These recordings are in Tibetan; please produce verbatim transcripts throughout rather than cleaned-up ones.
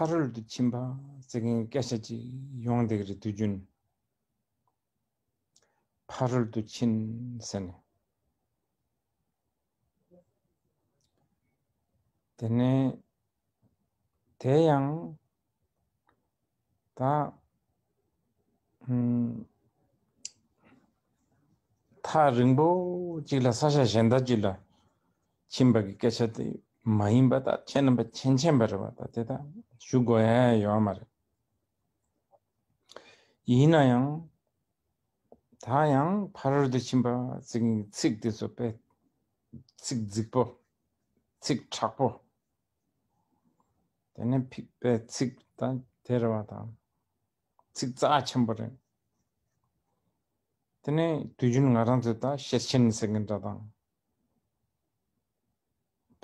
ཕ་རོལ་ཏུ་ཕྱིན་པ་ཟེར་མཁན་སྐད་ཆ་ཅིག་ཡོང་བསྡད་ཀྱི་རེད། དུས་རྒྱུན་ཕ་རོལ་ཏུ་ཕྱིན་ཟེར་ནས། དེ་ནས་དེ་ཡང་ད་ཨུམ། ཐག་རིང་པོ་གཅིག་ལ་ས་ཆ་གཞན་དག་ཅིག་ལ་ཕྱིན་པ་གི་སྐད་ཆ་དེ་མ་ཡིན་པ། ད་ཁྱེད་རྣམ་པ་མཁྱེན་མཁྱེན་པ་རེད་པ། ད་དེ་ད་ཞུ་དགོས་ཡ་ཡོད་མ་རེད། ཡིན་ན་ཡང་ད་ཡང་ཕ་རོལ་ཏུ་ཕྱིན་པ་ཟེར་མཁན་གྱི་ཚིག་དེ་ཚོ་དཔེ་ཚིག་རྫིག་པོ། ཚིག་དྲག་པོ། དེ་ནས་ཕིག་པའི་ཚིག་དང་དེ་རེད་པ། དང་ཚིག་རྩ་ཆེན་པོ་རེད། དེ་ནས་དུས་རྒྱུན་ང་རང་ཚོས་ད་ཤེར་ཕྱིན་ཟེར་མཁན་འདྲ་དང་།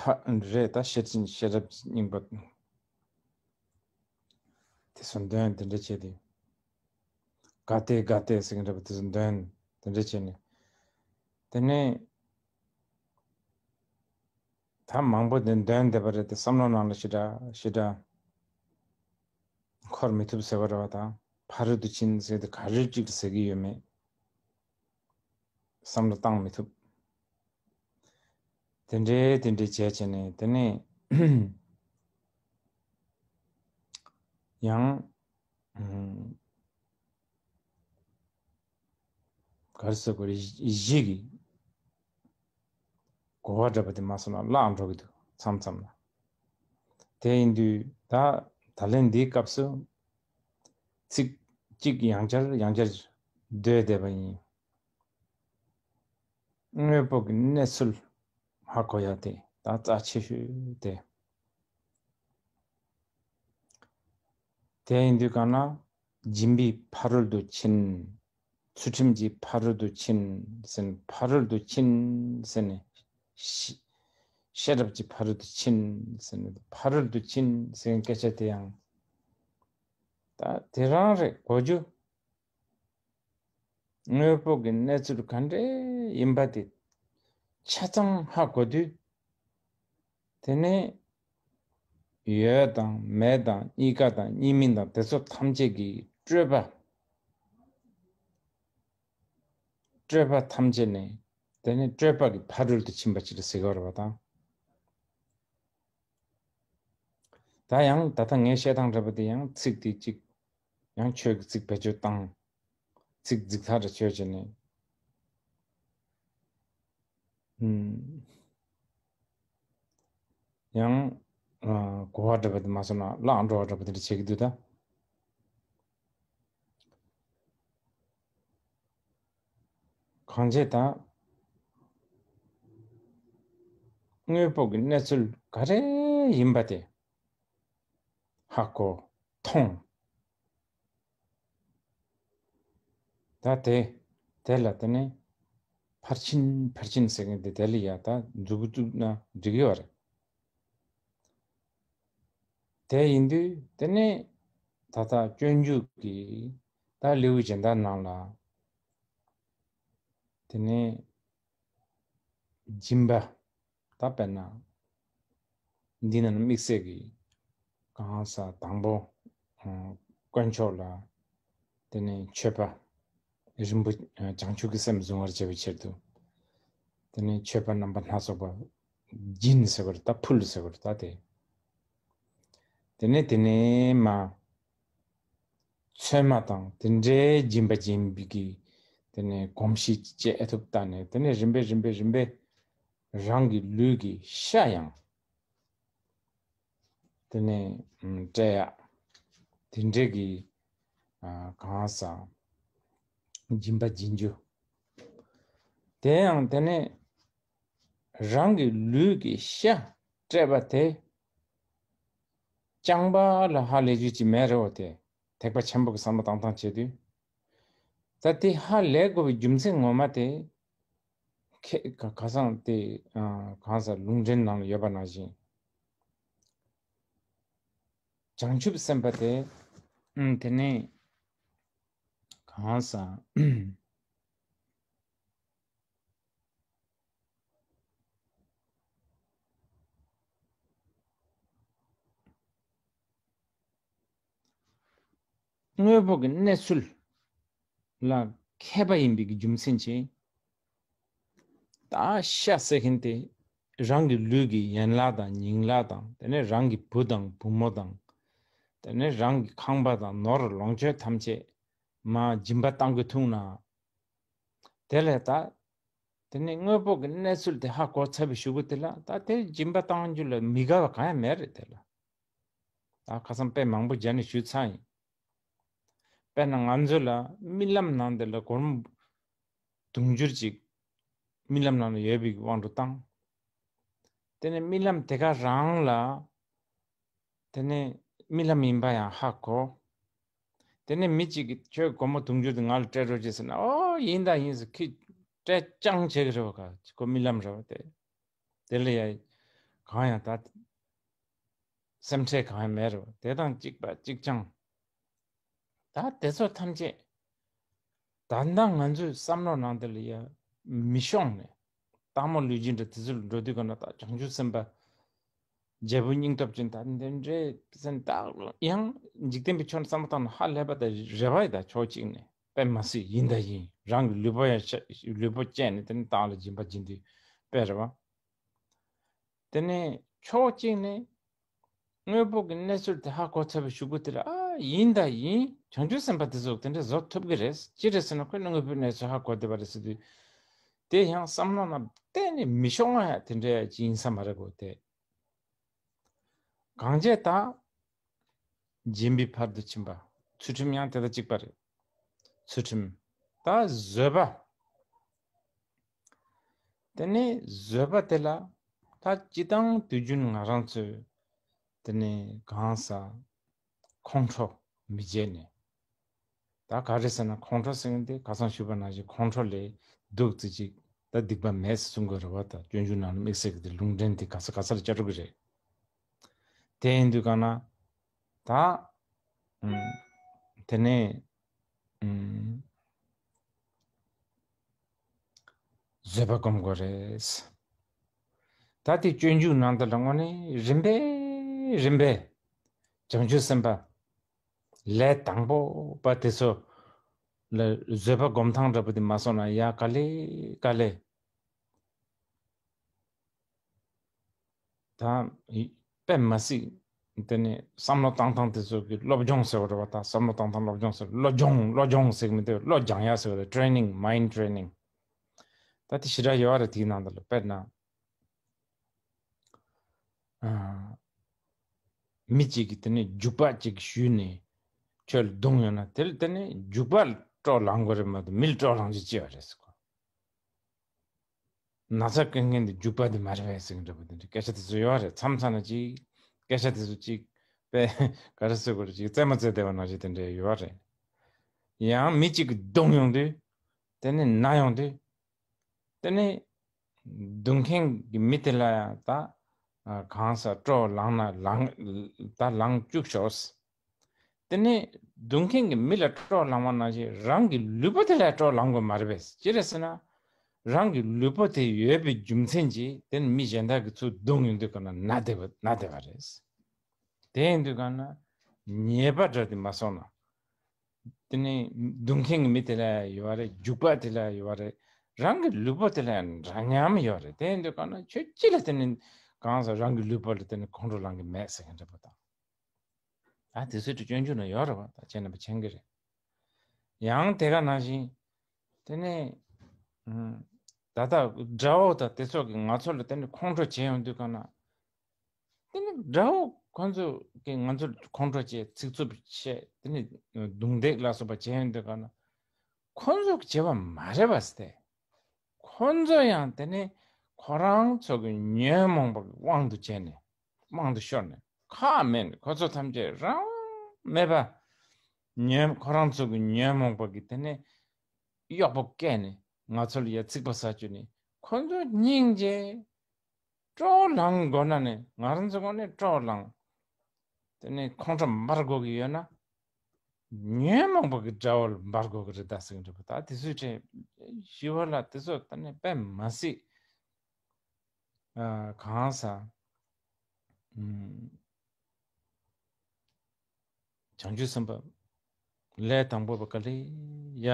ཕ་རེད། ད་ཤེར་ཕྱིན་ཤེས་རབ་སྙིང་པོ། དེ་ཚོ་འདོན་དེ་འདྲ་བྱས་ཏེ། ག་ཏེ་ག་ཏེ་ཟེར་མཁན་འདྲ་པོ། དེ་ཚོ་འདོན་དེ་འདྲ་བྱས་ནས། དེ་ནས་ད་མང་པོ་དེ་འདོན་བསྡད་པ་རེད་དེ། བསམ་བློ་ནང་ལ་ཞེ་དྲག་ཞེ་དྲག་འཁོར་མི་ཐུབ་ཟེར་བ་རེད་པ། དང་ཕ་རོལ་ཏུ་ཕྱིན་ཟེར་དེ་ག་རེ་གཅིག་ཟེར་གྱི་ཡོད་མེད་བསམ་བློ་བཏང་མི་ཐུབ། དེ་འདྲའི་དེ་འདྲའི་བྱས་བྱས་ནས། དེ་ནས་ཡང་ཨུམ། ག་རེ་ཟེར་དགོས་རེད། གཞི་གི་གོ་བ་འདྲ་པོ་དེ་མ་སོང་ན་བརླག་འགྲོ་གི་འདུག་མཚམས་མཚམས་ལ། དེ་ཡིན་དུས་ད་ད་ལན་འདིའི་སྐབས་སུ་ཚིག་གཅིག་ཡང་བསྐྱར་ཡང་བསྐྱར་བཟླས་བསྡད་པ་ཡིན། དངོས་པོ་གི་གནས་ཚུལ་ཧ་གོ་ཡ་དེ་ད་རྩ་ཆེ་ཤོས་དེ། དེ་ཡིན་དུས་གང་ན་སྦྱིན་པའི་ཕ་རོལ་ཏུ་ཕྱིན། ཚུལ་ཁྲིམས་ཀྱི་ཕ་རོལ་ཏུ་ཕྱིན་ཟེར་ནས། ཕ་རོལ་ཏུ་ཕྱིན་ཟེར་ནས། ཤེས་ཤེས་རབ་ཀྱི་ཕ་རོལ་ཏུ་ཕྱིན་ཟེར་ནས། ཕ་རོལ་ཏུ་ཕྱིན་ཟེར་མཁན་སྐད་ཆ་དེ་ཡང་ད་དེ་རང་རེད། གོ་རྒྱུ། དངོས་པོ་གི་གནས་ཚུལ་ག་འདྲ་ཡིན་པ་དེ་ཆ་ཚང་ཧ་གོ་དུས། དེ་ནས་ཡོད་དང་མེད་དང་གཉིས་ཀ་དང་གཉིས་མིན་དང་དེ་ཚོ་ཐམས་ཅད་ཀྱི་སྤྲོས་པ། སྤྲོས་པ་ཐམས་ཅད་ནས། དེ་ནས་སྤྲོས་པ་གི་ཕ་རོལ་ཏུ་ཕྱིན་པ་ཅིག་ལ་ཟེར་གྱི་ཡོད་རེད་པ། དང་། ད་ཡང་ད་ལྟ་ངས་བཤད་སྟངས་འདྲ་པོ་དེ་ཡང་ཚིག་དེ་གཅིག་ཡང་ཆོས་ཀྱི་ཚིག་བེད་སྤྱོད་བཏང་། ཚིག་རྫིག་ཐག་རེ་ཆོད་བྱས་ནས། ཨུམ། ཡང་ཨ་གོ་བ་འདྲ་པོ་དེ་མ་སོང་ན་བརླག་འགྲོ་བ་འདྲ་པོ་དེ་འདྲ་བྱེད་ཀྱི་འདུག་ད། གང་བྱས་ད། དངོས་པོ་གི་གནས་ཚུལ་ག་རེ་ཡིན་པ་དེ་ཧ་གོ་མཐོང་། ད་དེ་དེ་ལ་དེ་ནས་ཕར་ཕྱིན་ཕར་ཕྱིན་ཟེར་མཁན་དེ་དེ་ལ་ཡ་ད་མཛུབ་གུ་བཙུགས་ན་འགྲིག་གི་ཡོད་རེད། དེ་ཡིན་དུས་དེ་ནས་ད་ལྟ་སྤྱོད་འཇུག་གི་ད་ལེའུ་གཞན་དག་ནང་ལ་དེ་ནས་སྦྱིན་པ། ད་དཔེར་ན་འདི་ན་ནི་དམིགས་བསལ་གྱི་གང་ཟག་དང་པོ་ཨ་དཀོན་མཆོག་ལ། དེ་ནས་མཆོད་པ་རིན་པོ་ཆེ་བྱང་ཆུབ་ཀྱི་སེམས་བཟུང་བར་བྱ་བའི་ཕྱིར་དུ། དེ་ནས་མཆོད་པ་རྣམ་པ་སྣ་ཚོགས་པ་སྦྱིན་ཟེར་བ་རེད། ད་ཕུལ་ཟེར་བ་རེད། ད་དེ། དེ་ནས་དེ་ནས་མ། ཚོད་མ་དང་དེ་འདྲའི་སྦྱིན་པ་སྦྱིན་པའི་གི་དེ་ནས་གོམས་གཤིས་བཅས་ཨེ་ཐུབ་ལྟ་ནས། དེ་ནས་རིམ་པས་རིམ་པས་རིམ་པས་རང་གི་ལུས་ཀྱི་ཤ་ཡང་དེ་ནས་ཨམ་སྤྲད་ཡ། དེ་འདྲའི་གི་ཨ་གང་ཟག་སྦྱིན་པ་སྦྱིན་རྒྱུ། དེ་ཡང་དེ་ནས་རང་གི་ལུས་ཀྱི་ཤ་སྤྲད་པ་དེ་རྐྱང་པ་ལ་ཧ་ལས་རྒྱུ་ཅིག་མེད་རེད་བ། དེ་ཐེག་པ་ཆེན་པོ་གི་བསམ་བློ་བཏང་སྟངས་བྱེད་དུས། ད་དེ་ཧ་ལས་དགོས་པའི་རྒྱུ་མཚན་ངོ་མ་དེ། ཁེ་ཁ་ཁ་སང་དེ་ཨ་གང་ཟག་ལུང་འདྲེན་ནང་ལ་ཡོད་པ་ནང་བཞིན། བྱང་ཆུབ་སེམས་དཔའ་དེ་ཨ་དེ་ནས་གང་ཟག་དངོས་པོ་གི་གནས་ཚུལ་ལ་མཁས་པ་ཡིན་པའི་གི་རྒྱུ་མཚན་གྱིས། ད་ཤ་ཟེར་མཁན་དེ་རང་གི་ལུས་ཀྱི་ཡན་ལག་དང་སྙིང་ལག་དང་། དེ་ནས་རང་གི་བུ་དང་བུ་མོ་དང་། དེ་ནས་རང་གི་ཁང་པ་དང་ནོར་ལོངས་སྤྱོད་ཐམས་ཅད་མར་སྦྱིན་པ་གཏང་གི་འདུག་ན། དེ་ལས་ད། དེ་ནས་དངོས་པོ་གི་གནས་ཚུལ་དེ་ཧ་གོ་ཚར་བའི་གཞུག་གུ་དེ་ལ་ད་དེ་སྦྱིན་པ་གཏང་རྒྱུ་ལ་མི་དགའ་བ་གང་ཡང་མེད་རེད་དེ་ལ། ད་ཁ་སང་དཔེ་མང་པོ་སྦྱར་ནས་ཞུས་ཚར་ཡིན། དཔེར་ན་ང་ཚོ་ལ་རྨི་ལམ་ནང་དེ་ལ་སྒོར་མོ་དུང་ཕྱུར་ཅིག་རྨི་ལམ་ནང་ལ་ཡོད་པའི་དབང་དུ་བཏང་། དེ་ནས་རྨི་ལམ་དེ་ག་རང་ལ། དེ་ནས་རྨི་ལམ་ཡིན་པ་ཡང་ཧ་གོ། དེ་ནས་མི་གཅིག་གིས་ཁྱོད་སྒོར་མོ་དུང་ཕྱུར་དེ་ང་ལ་སྤྲད་རོགས་བྱེད་ཟེར་ན། ཨོ་ཡིན་ད་ཡིན་ཟེར། ཁྱི་སྤྲད་རྐྱང་བྱེད་ཀྱི་རེད་བ། ཁོ་རྨི་ལམ་རེད་བ་དེ། དེ་ལ་ཡ་གང་ཡང་ད་སེམས་ཁྲལ་གང་ཡང་མེད་རེད་བ། དེ་དང་གཅིག་པ་གཅིག་རྐྱང་། ད་དེ་ཚོ་ཐམས་ཅད་ད་ལྟ་ང་ཚོའི་བསམ་བློ་ནང་དེ་ལ་ཡ་མི་ཤོང་ནས། སྟག་མོ་ལུས་སྦྱིན་འདྲ་དེ་ཚོ་ལ་འགྲོ་དུས་ག་ན། ད་བྱང་ཆུབ་སེམས་དཔའ་རྒྱལ་པོ་སྙིང་སྟོབས་ཅན་ད་འདི་འདྲའི་སེམས། ད་ཡང་འཇིག་རྟེན་པའི་ཕྱོགས་ནས་བསམ་བློ་བཏང་ན་ཧ་ལས་པ་ད་རེད་བ། ད་ཕྱོགས་གཅིག་ནས་དཔེ་མ་སྲིད་ཡིན་ད་ཡིན། རང་གི་ལུས་པོ་ཡང་ཤ་ལུས་པོ་བཅད་ནས་དེ་ནས་སྟག་ལ་སྦྱིན་པ་སྦྱིན་དུས་དཔེ་རེད་བ། དེ་ནས་ཕྱོགས་གཅིག་ནས་དངོས་པོ་གི་གནས་ཚུལ་དེ་ཧ་གོ་ཚར་བའི་གཞུག་གུ་དེ་ལ། ཨ་ཡིན་ད་ཡིན། བྱང་ཆུབ་སེམས་དཔའ་དེ་ཚོ་དེ་འདྲ་བཟོ་ཐུབ་ཀྱི་རེད། ཅི་རེད་ཟེར་ན་ཁོས་དངོས་པོའི་གནས་ཚུལ་ཧ་གོ་བསྡད་པ་རེད་ཟེར་དུས། དེ་ཡང་བསམ་བློ་ནང་གཏན་ནས་མི་ཤོང་ང་ཡ་དེ་འདྲ་ཡ་ཅི་ཡིན་ས་མ་རེད་གོ་དེ། གང་བྱས་ད། སྦྱིན་པའི་ཕ་རོལ་ཏུ་ཕྱིན་པ། ཚུལ་ཁྲིམས་ཡང་དེ་དང་གཅིག་པ་རེད། ཚུལ་ཁྲིམས། ད་བཟོད་པ། དེ་ནས་བཟོད་པ་དེ་ལ་ད་སྤྱིར་བཏང་དུས་རྒྱུན་ང་རང་ཚོས་དེ་ནས་གང་ཟག་ཁོང་ཁྲོ་མི་བྱེད་ནས། ད་ག་རེ་ཟེར་ན་ཁོང་ཁྲོ་ཟེར་མཁན་དེ་ཁ་སང་ཞུས་པ་ནང་བཞིན་ཁོང་ཁྲོ་ལས་སྡུག་ཙམ་ཅིག་ད་སྡིག་པ་མེད་ཟེར་གསུང་གི་རེད་བ། ད་སྤྱོད་འཇུག་ནང་ལ་དམིགས་བསལ་གྱི་དེ་ལུང་འདྲེན་དེ་ག་ས་ག་ས་ལ་བཅའ་འགྲོ་གི་རེད། དེ་ཡིན་དུས་གང་ན་ད་ཨུམ། དེ་ནས་ཨུམ། བཟོད་པ་སྒོམ་དགོས་རེད། ད་དེ་སྤྱོད་འཇུག་ནང་དུ་ལ་དངོས་གནས་རིམ་པས་རིམ་པས་བྱང་ཆུབ་སེམས་དཔའ་ལས་དང་པོ་པ་དེ་ཚོ་ལ་བཟོད་པ་སྒོམ་སྟངས་འདྲ་པོ་དེ་མ་སོང་ན་ཡ་ག་ལེ་ག་ལེ། ད་དཔེ་མ་སྲིད་དེ་ནས་བསམ་བློ་བཏང་སྟངས་དེ་ཚོ་གི་སློབ་སྦྱོང་ཟེར་བ་རེད་བ། ད་བསམ་བློ་བཏང་སྟངས་སློབ་སྦྱོང་ཟེར། བློ་སྦྱོང་བློ་སྦྱོང་ཟེར་གི་མི་འདུག་བློ་སྦྱང་ཡ་ཟེར་བ་རེད། ཊེ་ནིང་། མའིན་ཌི་ཊེ་ནིང་། ད་དེ་ཞེ་དྲག་ཡོད་རེད། དེའི་ནང་དུ་ལ་དཔེར་ན། ཨ། མི་གཅིག་གིས་དེ་ནས་རྒྱུག་པ་གཅིག་གཞུས་ནས་ཁྱོད་ལ་བརྡུངས་ཡོད་ན། དེ་ལ་དེ་ནས་རྒྱུག་པ་ལ་སྤྲོ་ལངས་དགོས་རེད་མ་གཏོགས་མི་ལ་སྤྲོ་ལངས་རྒྱུ་ཅི་ཡོད་རེད་ཟེར་གོ། ན་ཚ་སྐྱེ་མཁན་དེ་རྒྱུག་པ་དེ་མ་རེད་པས་ཟེར་གི་འདྲ་པོ་དེ་འདྲ་སྐད་ཆ་དེ་ཚོ་ཡོད་རེད། མཚམས་མཚམས་ན་ཅིག་སྐད་ཆ་དེ་ཚོ་ཅིག་དཔེ་ག་རེ་ཟེར་དགོས་རེད། ཅིག་རྩེད་མོ་རྩེ་བསྡད་པ་ནང་བཞིན་དེ་འདྲ་ཡོད་རེད། ཡང་མི་གཅིག་གིས་བརྡུངས་ཡོང་དུས། དེ་ནས་ན་ཡོང་དུས། དེ་ནས་བརྡུངས་མཁན་གྱི་མི་དེ་ལ་ཡང་ད་གང་ཟག་སྤྲོ་ལངས་ན་ལངས། ད་ལངས་བཅུག་ཤོག། དེ་ནས་བརྡུངས་མཁན་གྱི་མི་ལ་སྤྲོ་ལངས་པ་ནང་བཞིན་རང་གི་ལུས་པོ་དེ་ལ་སྤྲོ་ལངས་དགོས་མ་རེད་པས། ཅི་རེད་ཟེར་ན། རང་གི་ལུས་པོ་དེ་ཡོད་པའི་རྒྱུ་མཚན་གྱིས་དེ་ནི་མི་གཞན་དག་གིས་ཚུར་བརྡུངས་ཡོང་དུས་ག་ན་ན་བསྡད་པ་ན་བསྡད་པ་རེད། དེ་ཡིན་དུས་ག་ན་ཉེས་པ་འདྲ་དེ་མ་སོང་ན། དེ་ནི་བརྡུངས་མཁན་གྱི་མི་དེ་ལ་ཡོད་པ་རེད། རྒྱུག་པ་དེ་ལ་ཡོད་པ་རེད། རང་གི་ལུས་པོ་དེ་ལ་ཡང་འདྲ་མཉམ་ཡོད་རེད། དེ་ཡིན་དུས་ག་ན་ཁྱོད་ཅི་ལ་དེ་ནི་གང་ཟག་རང་གི་ལུས་པོ་ལ་དེ་ནི་ཁོང་ཁྲོ་ལངས་གི་མེད་ཟེར་མཁན་འདྲ་པོ་དང་། ད་དེ་ཚོའི་སྤྱོད་འཇུག་ན་ཡོད་རེད་བ། ད་ཁྱེད་རྣམ་པ་མཁྱེན་གི་རེད། ཡང་དེ་ག་ནང་བཞིན་དེ་ནས་ཨུམ། ད་ལྟ་དགྲ་བོ་དང་དེ་ཚོ་གིས་ང་ཚོ་ལ་དེ་ནི་ཁོང་ཁྲོ་བྱེད་ཡོང་དུས་ག་ན། དེ་ནི་དགྲ་བོ་ཁོ་ཚོ་གིས་ང་ཚོར་ཁོང་ཁྲོ་བྱེད། ཚིག་རྩུབ་བཤད། དེ་ནི་རྡུང་རྡེག་ལ་སོགས་པ་བྱེད་ཡོང་དུས་ག་ན། ཁོ་ཚོ་གིས་བྱས་པ་མ་རེད་པ་ཟེར་ཏེ། ཁོ་ཚོ་ཡང་དེ་ནི་ཁོ་རང་ཚོ་གི་ཉོན་མོངས་པ་གི་དབང་དུ་བྱས་ནས། དབང་དུ་ཤོར་ནས། ཁག་མེད་ནས་ཁོ་ཚོ་ཐམས་ཅད་རང་མེད་པ། ཉོན། ཁོ་རང་ཚོ་གི་ཉོན་མོངས་པ་གི་དེ་ནི་གཡོག་པོ་བཀལ་ནས་ང་ཚོ་ལ་ཡ་ཚིག་པ་ཟ་བཅུག་ནས། ཁོ་ཚོ་སྙིང་རྗེ། སྤྲོ་ལངས་དགོས་ན་ནི་ང་རང་ཚོ་ངོས་ནས་སྤྲོ་ལངས། དེ་ནས་ཁོང་ཁྲོ་འབར་དགོས་ཀྱི་ཡོད་ན། ཉོན་མོངས་པ་གི་དགྲ་བོ་ལ་འབར་དགོས་ཀྱི་རེད་ད་ཟེར་གྱི་འདུག་པ། ད་དེ་ཚོའི་གྲས་ཞི་བ་ལྷ་དེ་ཚོ་ད་ནི་དཔེ་མ་སྲིད། ཨ། གང་ཟག་ཨུམ། བྱང་ཆུབ་སེམས་དཔའ། ལས་དང་པོ་བ་ག་ལེ་ཡ་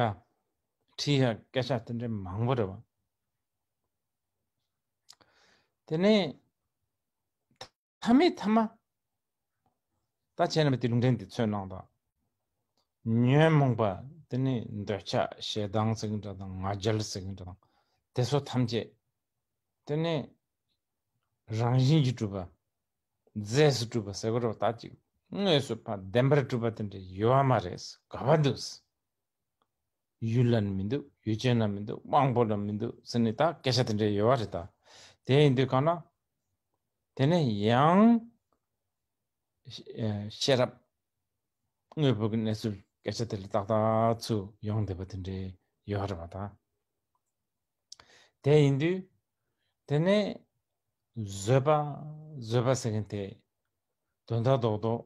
ཁྲིད་ཡ་སྐད་ཆ་དེ་འདྲ་མང་པོ་རེད་བ། དེ་ནས་མཐའ་མའི་མཐའ་མ། ད་བྱས་ན་དེ་ལུང་ཕྲན་དེ་ཚོའི་ནང་དང་། ཉོན་མོངས་པ། དེ་ནས་འདོད་ཆགས་ཞེ་སྡང་ཟེར་གྱི་འདྲ་དང་ང་རྒྱལ་ཟེར་གྱི་འདྲ་དང་། དེ་ཚོ་ཐམས་ཅད། དེ་ནས་རང་བཞིན་གྱིས་གྲུབ་པ། རྫས་སུ་གྲུབ་པ་ཟེར་གྱི་རེད་བ། ད་ཅིག་དངོས་སུ་ཕར་བདེན་པར་གྲུབ་པ་དེ་འདྲ་ཡོད་པ་མ་རེད། ག་པར་འདུག་ཡུལ་ལ་ནི་མི་འདུག་ཡུལ་ཅན་ལ་མི་འདུག་དབང་པོ་ལ་མི་འདུག་ཟེར་ནས་ད་སྐད་ཆ་དེ་འདྲ་ཡོད་པ་རེད་ད། དེ་ཡིན་དུས་གང་ལ། དེ་ནས་ཡང་། ཤེས་རབ། དངོས་པོ་གི་གནས་ཚུལ་སྐད་ཆ་དེ་ལ་ཏག་ཏག་ཚུར་ཡོང་བསྡད་པ་དེ་འདྲའི་ཡོད་རེད་པ་ད། དེ་ཡིན་དུས། དེ་ནས་བཟོད་པ། བཟོད་པ་ཟེར་མཁན་དེ་དོན་དག་རྡོག་རྡོག་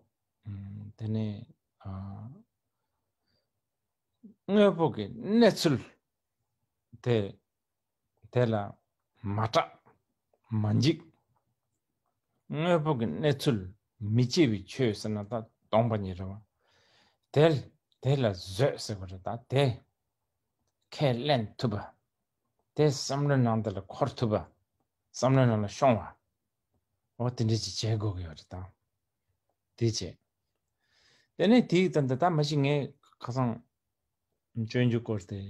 དེ་ནས་ཨ། དངོས་པོ་གི་གནས་ཚུལ་དེ་དེ་ལ་མ་སྐྲག་མ་འཇིགས། དངོས་པོ་གི་གནས་ཚུལ་མི་སྐྱེ་བའི་ཆོས་ཟེར་ན་ད་སྟོང་པ་ཉིད་རེད་བ། དེ་དེ་ལ་བཟོད་ཟེར་བ་རེད་ད། དེ་ཁས་ལེན་ཐུབ་པ། དེ་བསམ་བློའི་ནང་དེ་ལ་འཁོར་ཐུབ་པ། བསམ་བློའི་ནང་ལ་ཤོང་བ། འོ་དེ་འདྲ་ཅིག་བྱེད་དགོས་ཀྱི་ཡོད་རེད་ད། དེ་བྱས། དེ་ནས་དེའི་ད་ད་ད་མ་གཞི་ངས་ཁ་སང་སྤྱོད་འཇུག་སྐོར་དེ་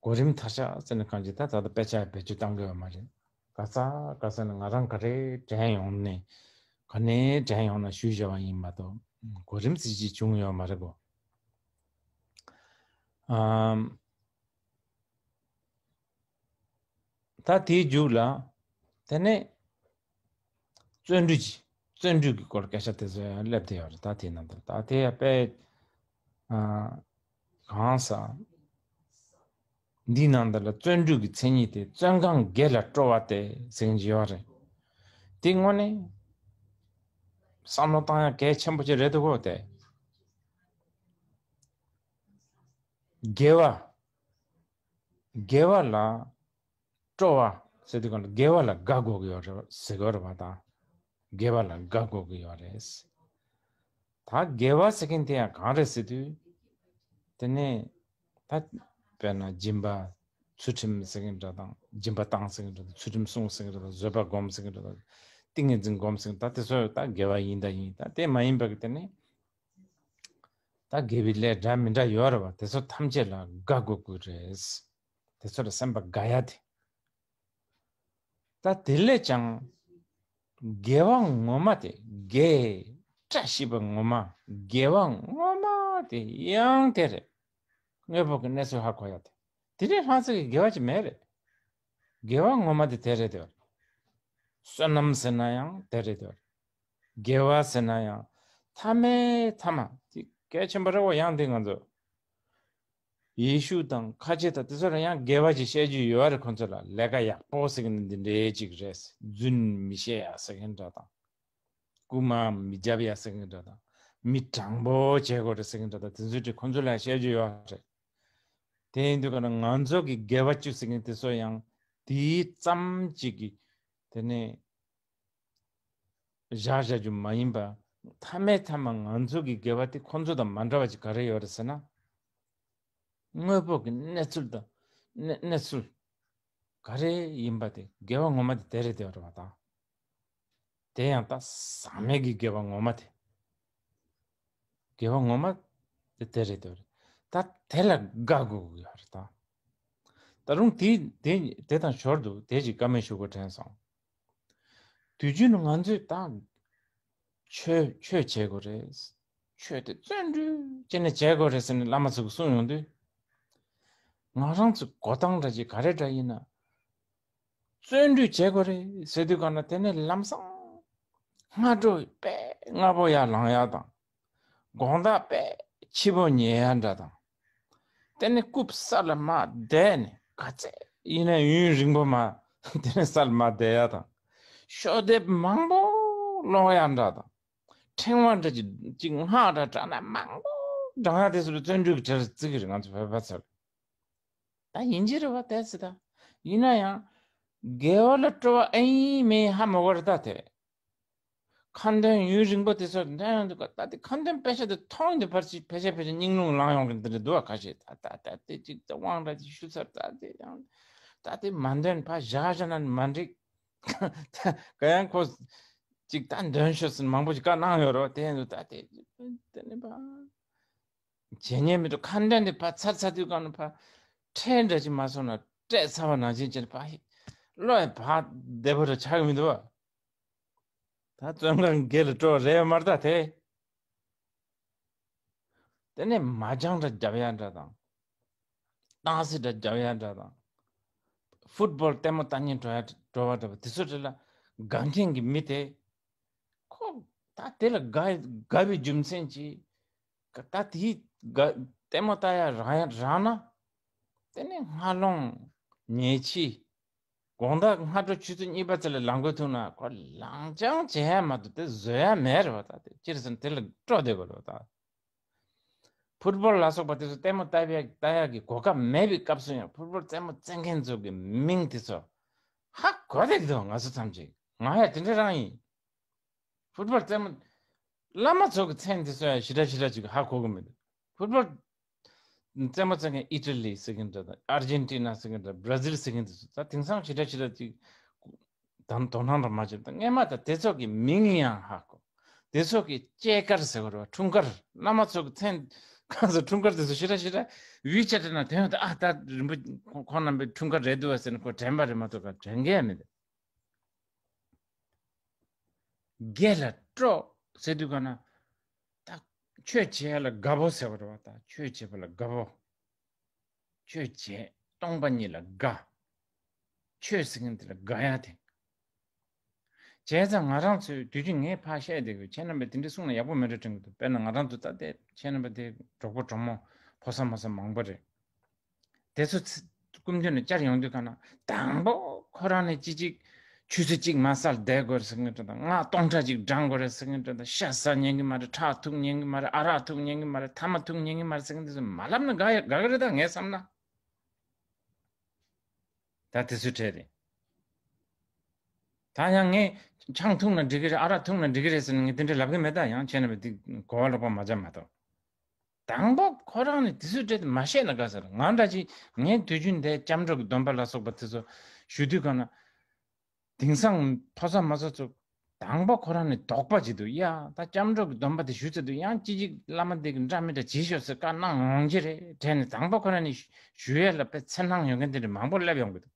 གོ་རིམ་མཐར་ཆགས་ཟེར་ནས་གང་ཅི་ད་ད་ལྟ་དཔེ་ཆ་བེད་སྤྱོད་བཏང་གི་ཡོད་མ་རེད། ག་ས་ག་ས་ནས་ང་རང་ག་རེ་དྲན་ཡོང་ནས་ག་ནས་དྲན་ཡོང་ན་ཞུས་བཞག་པ་ཡིན་མ་གཏོགས་གོ་རིམ་ཟེར་ཅིག་བྱུང་ཡོད་མ་རེད་གོ། ཨམ། ད་དེའི་མཇུག་ལ། དེ་ནས། བརྩོན་འགྲུས་ཀྱི། བརྩོན་འགྲུས་ཀྱི་སྐོར་སྐད་ཆ་དེ་ཚོ་ཡང་སླེབས་བསྡད་ཡོད་རེད་ད་དེའི་ནང་དུ། ད་དེ་ཡང་དཔེ། ཨ། གང་ཟག་འདིའི་ནང་དུ་ལ་བརྩོན་འགྲུས་ཀྱི་མཚན་ཉིད་དེ་བརྩོན་གང་དགེ་ལ་སྤྲོ་བ་སྟེ་ཟེར་གྱི་ཡོད་རེད། དེ་དངོས་གནས། བསམ་བློ་བཏང་ཡ་གལ་ཆེན་པོ་ཅིག་རེད་འདུག་གོ་དེ། དགེ་བ། དགེ་བ་ལ་སྤྲོ་བ་ཟེར་དུས་གང་ལ་དགེ་བ་ལ་དགའ་དགོས་ཀྱི་ཡོད་རེད་ཟེར་གྱི་ཡོད་རེད་བ་དང་། དགེ་བ་ལ་དགའ་དགོས་ཀྱི་ཡོད་རེད། ད་དགེ་བ་ཟེར་མཁན་དེ་ཡང་གང་རེད་ཟེར་དུས། དེ་ནས་ད་དཔེར་ན་སྦྱིན་པ་ཚུལ་ཁྲིམས་ཟེར་མཁན་འདྲ་དང་། སྦྱིན་པ་བཏང་ཟེར་མཁན་འདྲ་དང་། ཚུལ་ཁྲིམས་སྲུང་ཟེར་མཁན་འདྲ་དང་། བཟོད་པ་སྒོམ་ཟེར་མཁན་འདྲ་དང་། ཏིང་ངེ་འཛིན་སྒོམ་ཟེར་མཁན་ད་དེ་ཚོ་ད་དགེ་བ་ཡིན་ད་ཡིན། ད་དེ་མ་ཡིན་པ་གི་དེ་ནས། ད་དགེ་བའི་ལས་འདྲ་མི་འདྲ་ཡོད་རེད་བ། དེ་ཚོ་ཐམས་ཅད་ལ་དགའ་དགོས་ཀྱི་རེད། དེ་ཚོ་ལ་སེམས་པ་དགའ་ཡ་དེ། ད་དེ་ལས་ཀྱང་དགེ་བ་ངོ་མ་དེ། དགེ་བཀྲ་ཤིས་པ་ངོ་མ། དགེ་བ་ངོ་མ་དེ་ཡང་དེ་རེད། དངོས་པོ་གི་གནས་ཚུལ་ཧ་གོ་ཡ་དེ། དེ་ལས་ལྷག་ཙམ་གྱི་དགེ་བ་ཅིག་མེད་རེད། དགེ་བ་ངོ་མ་དེ་དེ་རེད་དེ། བསོད་ནམས་ཟེར་ན་ཡང་དེ་རེད་དེ། དགེ་བ་ཟེར་ན་ཡང་མཐའ་མའི་མཐའ་མ་དེ་གལ་ཆེན་པོ་རེད་བ། ཡང་དེ་ང་ཚོ་ཡེ་ཤུ་དང་ཁ་ཆེ་དང་དེ་ཚོ་ལ་ཡང་དགེ་བ་ཅིག་བཤད་རྒྱུ་ཡོད་རེད། ཁོ་ཚོ་ལ་ལས་ཀ་ཡག་པོ་ཟེར་གི་ནི་འདི་འདྲའི་ཅིག་རེད། རྫུན་མི་བཤད་ཡ་ཟེར་གི་འདྲ་དང་། རྐུ་མ་མི་རྒྱབ་ཡ་ཟེར་གི་འདྲ་དང་། མི་དྲང་པོ་བྱེད་དགོས་རེད་ཟེར་གི་འདྲ་དང་། དེ་ཚོ་ཅིག་ཁོ་ཚོ་ལ་བཤད་རྒྱུ་ཡོད་རེད། དེ་ཡིན་དུས་ག་ན་ང་ཚོ་གི་དགེ་བ་བཅུ་ཟེར་གི་དེ་ཚོ་ཡང་དེའི་ཙམ་ཅིག་གི་དེ་ནས་བཞག་བཞག་རྒྱུ་མ་ཡིན་པ། མཐའ་མའི་མཐའ་མ་ང་ཚོ་གི་དགེ་བ་དེ་ཁོ་ཚོ་དང་མ་འདྲ་བ་ཅིག་ག་རེ་ཡོད་རེད་ཟེར་ན། དངོས་པོ་གི་གནས་ཚུལ་དང་། གནས་གནས་ཚུལ་ག་རེ་ཡིན་པ་དེ་དགེ་བ་ངོ་མ་དེ་དེ་རེད་དེ་རེད་བ་དང་། དེ་ཡང་ད་ཟག་མེད་ཀྱི་དགེ་བ་ངོ་མ་དེ། དགེ་བ་ངོ་མ་དེ་དེ་རེད་དེ་རེད། ད་དེ་ལ་དགའ་དགོས་ཀྱི་ཡོད་རེད་ད། ད་རུང་དེ་དེ་དེ་དང་ཞོར་དུ་དེ་ཅིག་བཀའ་མོལ་ཞུ་དགོས་དྲན་སོང་། དུས་རྒྱུན་ང་ཚོས་ད་ཆོས་ཆོས་བྱེད་དགོས་རེད། ཆོས་དེ་བརྩོན་འགྲུས་བྱས་ནས་བྱེད་དགོས་རེད་ཟེར་ནས་བླ་མ་ཚོ་གིས་གསུངས་ཡོང་དུས། ང་རང་ཚོའི་འགྲོ་སྟངས་འདྲ་ཅིག་ག་རེ་འདྲ་ཡིན་ན། བརྩོན་འགྲུས་བྱེད་དགོས་རེད་ཟེར་དུས་ག་ན་དེ་ནས་ལམ་སང་སྔ་དྲོ་དཔེ་སྔ་པོ་ཡར་ལངས་ཡ་དང་། དགོང་དག་དཔེ་ཕྱི་པོ་ཉལ་ཡ་འདྲ་དང་། དེ་ནས་རྐུབ་ས་ལ་མར་བསྡད་ནས་ག་ཚད་ཡིན་ན་ཡུན་རིང་པོ་མར་དེ་ནས་ས་ལ་མར་བསྡད་ཡ་དང་། ཤོག་ལྡེབ་མང་པོ་ཀློག་ཡ་འདྲ་དང་། ཕྲེང་བ་འདྲ་ཅིག་ཅིག་སྔགས་འདྲ་བགྲངས་ན་མང་པོ་བགྲང་ཡ་དེ་ཚོ་ལ་བརྩོན་འགྲུས་ཀྱི་གྲས་བརྩི་གི་རེད། ང་ཚོ་བོད་པ་ཚོ་ལ། ད་ཡིན་གྱི་རེད་བ། དེ་ཚོ་ད་ཡིན་ན་ཡང་དགེ་བ་ལ་སྤྲོ་བ་ཨེ་ཡིན་མིན་ཧ་མ་གོ་རེད་ད་དེ། ཁ་འདོན་ཡུན་རིང་པོ་དེ་ཚོ་འདོན་ཡོང་དུས་ད་ལྟ་ཁ་འདོན་དཔེ་ཆ་དེ་མཐོང་ཡོང་དུས་ཕར་ཅིག་ཕལ་ཆེར་ཕལ་ཆེར་སྙིང་རླུང་ལངས་ཡོང་གི་འདི་འདྲ་འདུག་བ། ཁ་ཤས་ད་ད་ད་དེ་ཅིག་ད་དབང་ར་ཅིག་ཞུ་ཚར། ད་དེ་ཡང་ད་དེ་མ་འདོན་ཕར་བཞག་བཞག་ན་མ་འགྲིག་ག་ཡང་ཁོ་ཅིག་ད་འདོན་ཤོག་ཟེར་མང་པོ་ཞིག་བཀའ་གནང་ཡོད་རེད་བ། དེ་ཡིན་དུས་ད་དེ་དེ་ནི་བ། བྱས་ཉེས་མི་འདུག་ཁ་འདོན་དེ་ཕར་ཚར་ཚར་དུས་གང་ནས་ཕར་ཁྲལ་འདྲ་ཅིག་མ་སོང་ན་སྤྲད་ཚར་བ་ནང་བཞིན་བྱས་ནས་ཕར་བློ་ཡི་བག་བདེ་པོ་རེ་ཆགས་ཀྱི་མི་འདུག་བ། ད་བཙོན་ཁང་སྒེར་ལ་སྤྲོ་རེད་མ་རེད་ད་དེ། དེ་ནས་མ་ཅང་འདྲ་རྒྱབ་ཡ་འདྲ་དང་། སྟག་གཟིག་འདྲ་རྒྱབ་ཡ་འདྲ་དང་། ཕུཊ་བོལ་ལྟད་མོ་ལྟ་སྙིང་བྲོ་ཡ་བྲོ་བ་འདྲ་བ་དེ་ཚོ་འདྲ་ལ་དགའ་མཁན་གྱི་མི་དེ། ཁོ་ད་དེ་ལ་དགའ་དགའ་བའི་རྒྱུ་མཚན་གྱིས། ད་དེའི་དགའ་ལྟད་མོ་ལྟ་ཡ་རག་ཡ་རག་ན། དེ་ནས་སྔ་ལོང་ཉལ་ཕྱི། དགོང་དག་སྔ་དྲོ་ཆུ་ཚོད་གཉིས་པ་ཙམ་ལ་ལངས་དགོས་ཐུག་ན་ཁོ་ལངས་ཅང་བྱེད་ཡ་མ་གཏོགས་དེ་བཟོ་ཡ་མེད་རེད་བ། ད་དེ་ཅི་རེད་ཟེར་ན་དེ་ལ་སྤྲོ་བསྡད་དགོས་རེད་བ་ད། ཕུཊ་བོལ་ལ་སོགས་པ་དེ་ཚོ་ལྟད་མོ་ལྟ་ཡ་ལྟ་ཡ་གི་གོ་སྐབས་མེད་པའི་སྐབས་སུ་ཡང་ཕུཊ་བོལ་རྩེད་མོ་རྩེ་མཁན་ཚོ་གི་མིང་དེ་ཚོ་ཧ་གོ་བསྡད་ཀྱི་འདུག་ང་ཚོ་ཐམས་ཅད་ང་ཡང་དེ་འདྲ་རང་ཡིན། ཕུཊ་བོལ་རྩེད་མོ། བླ་མ་ཚོ་གི་མཚན་དེ་ཚོ་ཡང་ཞེ་དྲག་ཞེ་དྲག་ཅིག་ཧ་གོ་གི་མི་འདུག་ཕུཊ་བོལ་རྩེད་མོ་རྩེ་མཁན་ཨི་ཊ་ལི་ཟེར་མཁན་འདྲ་དང་ཨར་ཇེན་ཊི་ན་ཟེར་མཁན་འདྲ་བྷ་ར་ཟིལ་ཟེར་མཁན་དེ་ཚོ་ད་དེང་སང་ཞེ་དྲག་ཞེ་དྲག་ཅིག་དང་དོ་སྣང་རང་མ་བྱེད་པ་དང་སྔས་མ་ད་དེ་ཚོ་གི་མིང་ཡང་ཧ་གོ། དེ་ཚོ་གི་སྐྱེས་སྐར་ཟེར་བ་རེད་བ། འཁྲུངས་སྐར། བླ་མ་ཚོ་གི་མཚན་གང་ཟེར་འཁྲུངས་སྐར་དེ་ཚོ་ཞེ་དྲག་ཞེ་དྲག་ཝི་ཆེ་ཊི་ན་དོན་ཡོད་དུ་ཨ་ད་རིན་པོ་ཁོང་རྣམ་པའི་འཁྲུངས་སྐར་རེད་འདུག་བ་ཟེར་ནས་ཁོ་དྲན་པ་རེད་མ་གཏོགས་ག་དྲན་གི་ཡ་མི་འདུག་དགེ་ལ་སྤྲོ་ཟེར་དུས་ག་ན། ད་ཆོས་བྱེད་ཡ་ལ་དགའ་པོ་ཟེར་བ་རེད་བ། ད་ཆོས་བྱེད་པ་ལ་དགའ་པོ། ཆོས་བྱེད་སྟོང་པ་ཉིད་ལ་དགའ། ཆོས་ཟེར་མཁན་དེ་ལ་དགའ་ཡ་དེ། བྱས་ཙང་ང་རང་ཚོའི་དུས་རྒྱུན་ངས་ཕར་བཤད་བསྡད་དགོས། ཁྱེད་རྣམ་པས་དེ་འདྲ་གསུངས་ན་ཡག་པོ་མེད་འགྲོ་དྲན་གི་འདུག་དཔེར་ན་ང་རང་ཚོ་ད་ལྟའི་ཁྱེད་རྣམ་པ་དེ་གྲོགས་པོ་གྲོགས་མོ་ཕོ་གསར་མོ་གསར་མང་པོ་རེད། དེ་ཚོ་ཚི་སྐུ་མདུན་ལ་བཅར་ཡོང་དུས་ག་ན་དང་པོ་ཁོ་རང་ནས་ཅི་ཅིག་ཆུ་ཚོད་གཅིག་མ་ཟ་ལ་བསྡད་དགོས་རེད་ཟེར་མཁན་འདྲ་དང་། སྔགས་སྟོང་ཕྲག་ཅིག་བགྲང་དགོས་རེད་ཟེར་མཁན་འདྲ་དང་། ཤ་ཟ་ཉན་གི་མ་རེད། ཁྲག་འཐུང་ཉན་གི་མ་རེད། ཨ་རག་འཐུང་ཉན་གི་མ་རེད། ཐ་མག་འཐུང་ཉན་གི་མ་རེད་ཟེར་མཁན་དེ་ཚོ་མ་ལབ་ན་དགའ་ཡ་དགའ་གི་རེད་ད་ངས་བསམ་ན། ད་དེ་ཚོའི་གྲས་རེད། ད་ཡང་ངས་ཆང་འཐུང་ན་འགྲིག་གི་རེད། ཨ་རག་འཐུང་ན་འགྲིག་གི་རེད་ཟེར་ནས་ངས་དེ་འདྲ་ལབ་གི་མེད་ད། ཡང་ཁྱེད་རྣམ་པས་འདི་གོ་བ་ལོག་པ་མ་རྒྱབ་མ་གཏོགས། དང་པོ་ཁོ་རང་ནས་དེ་ཚོའི་གྲས་དེ་མ་བཤད་ན་དགའ་ས་རེད། ང་འདྲ་ཅིག་ངས་དུས་རྒྱུན་དེ་སྐྱབས་འགྲོ་གི་སྡོམ་པ་ལ་སོགས་པ་དེ་ཚོ་ཞུ་དུས་ག་ན། དེང་སང་ཕོ་གསར་མོ་གསར་ཚོ་དང་པོ་ཁོ་རང་ནས་དོགས་པ་བྱེད་འདུག་ཡ་ད་སྐྱབས་འགྲོ་གི་སྡོམ་པ་དེ་ཞུ་ཚར་དུས་ཡང་ཅི་ཅིག་བླ་མ་དེ་གི་འདྲ་མི་འདྲ་བྱེད་ཤོག་ཟེར་བཀའ་གནང་ཡོང་གི་རེད་དྲན་ནས། དང་པོ་ཁོ་རང་ནས་ཞུ་ཡས་ལ་དཔེ་འཚེར་སྣང་ཡོད་མཁན་དེ་འདྲ་མང་པོ་སླེབས་ཡོང་གི་འདུག་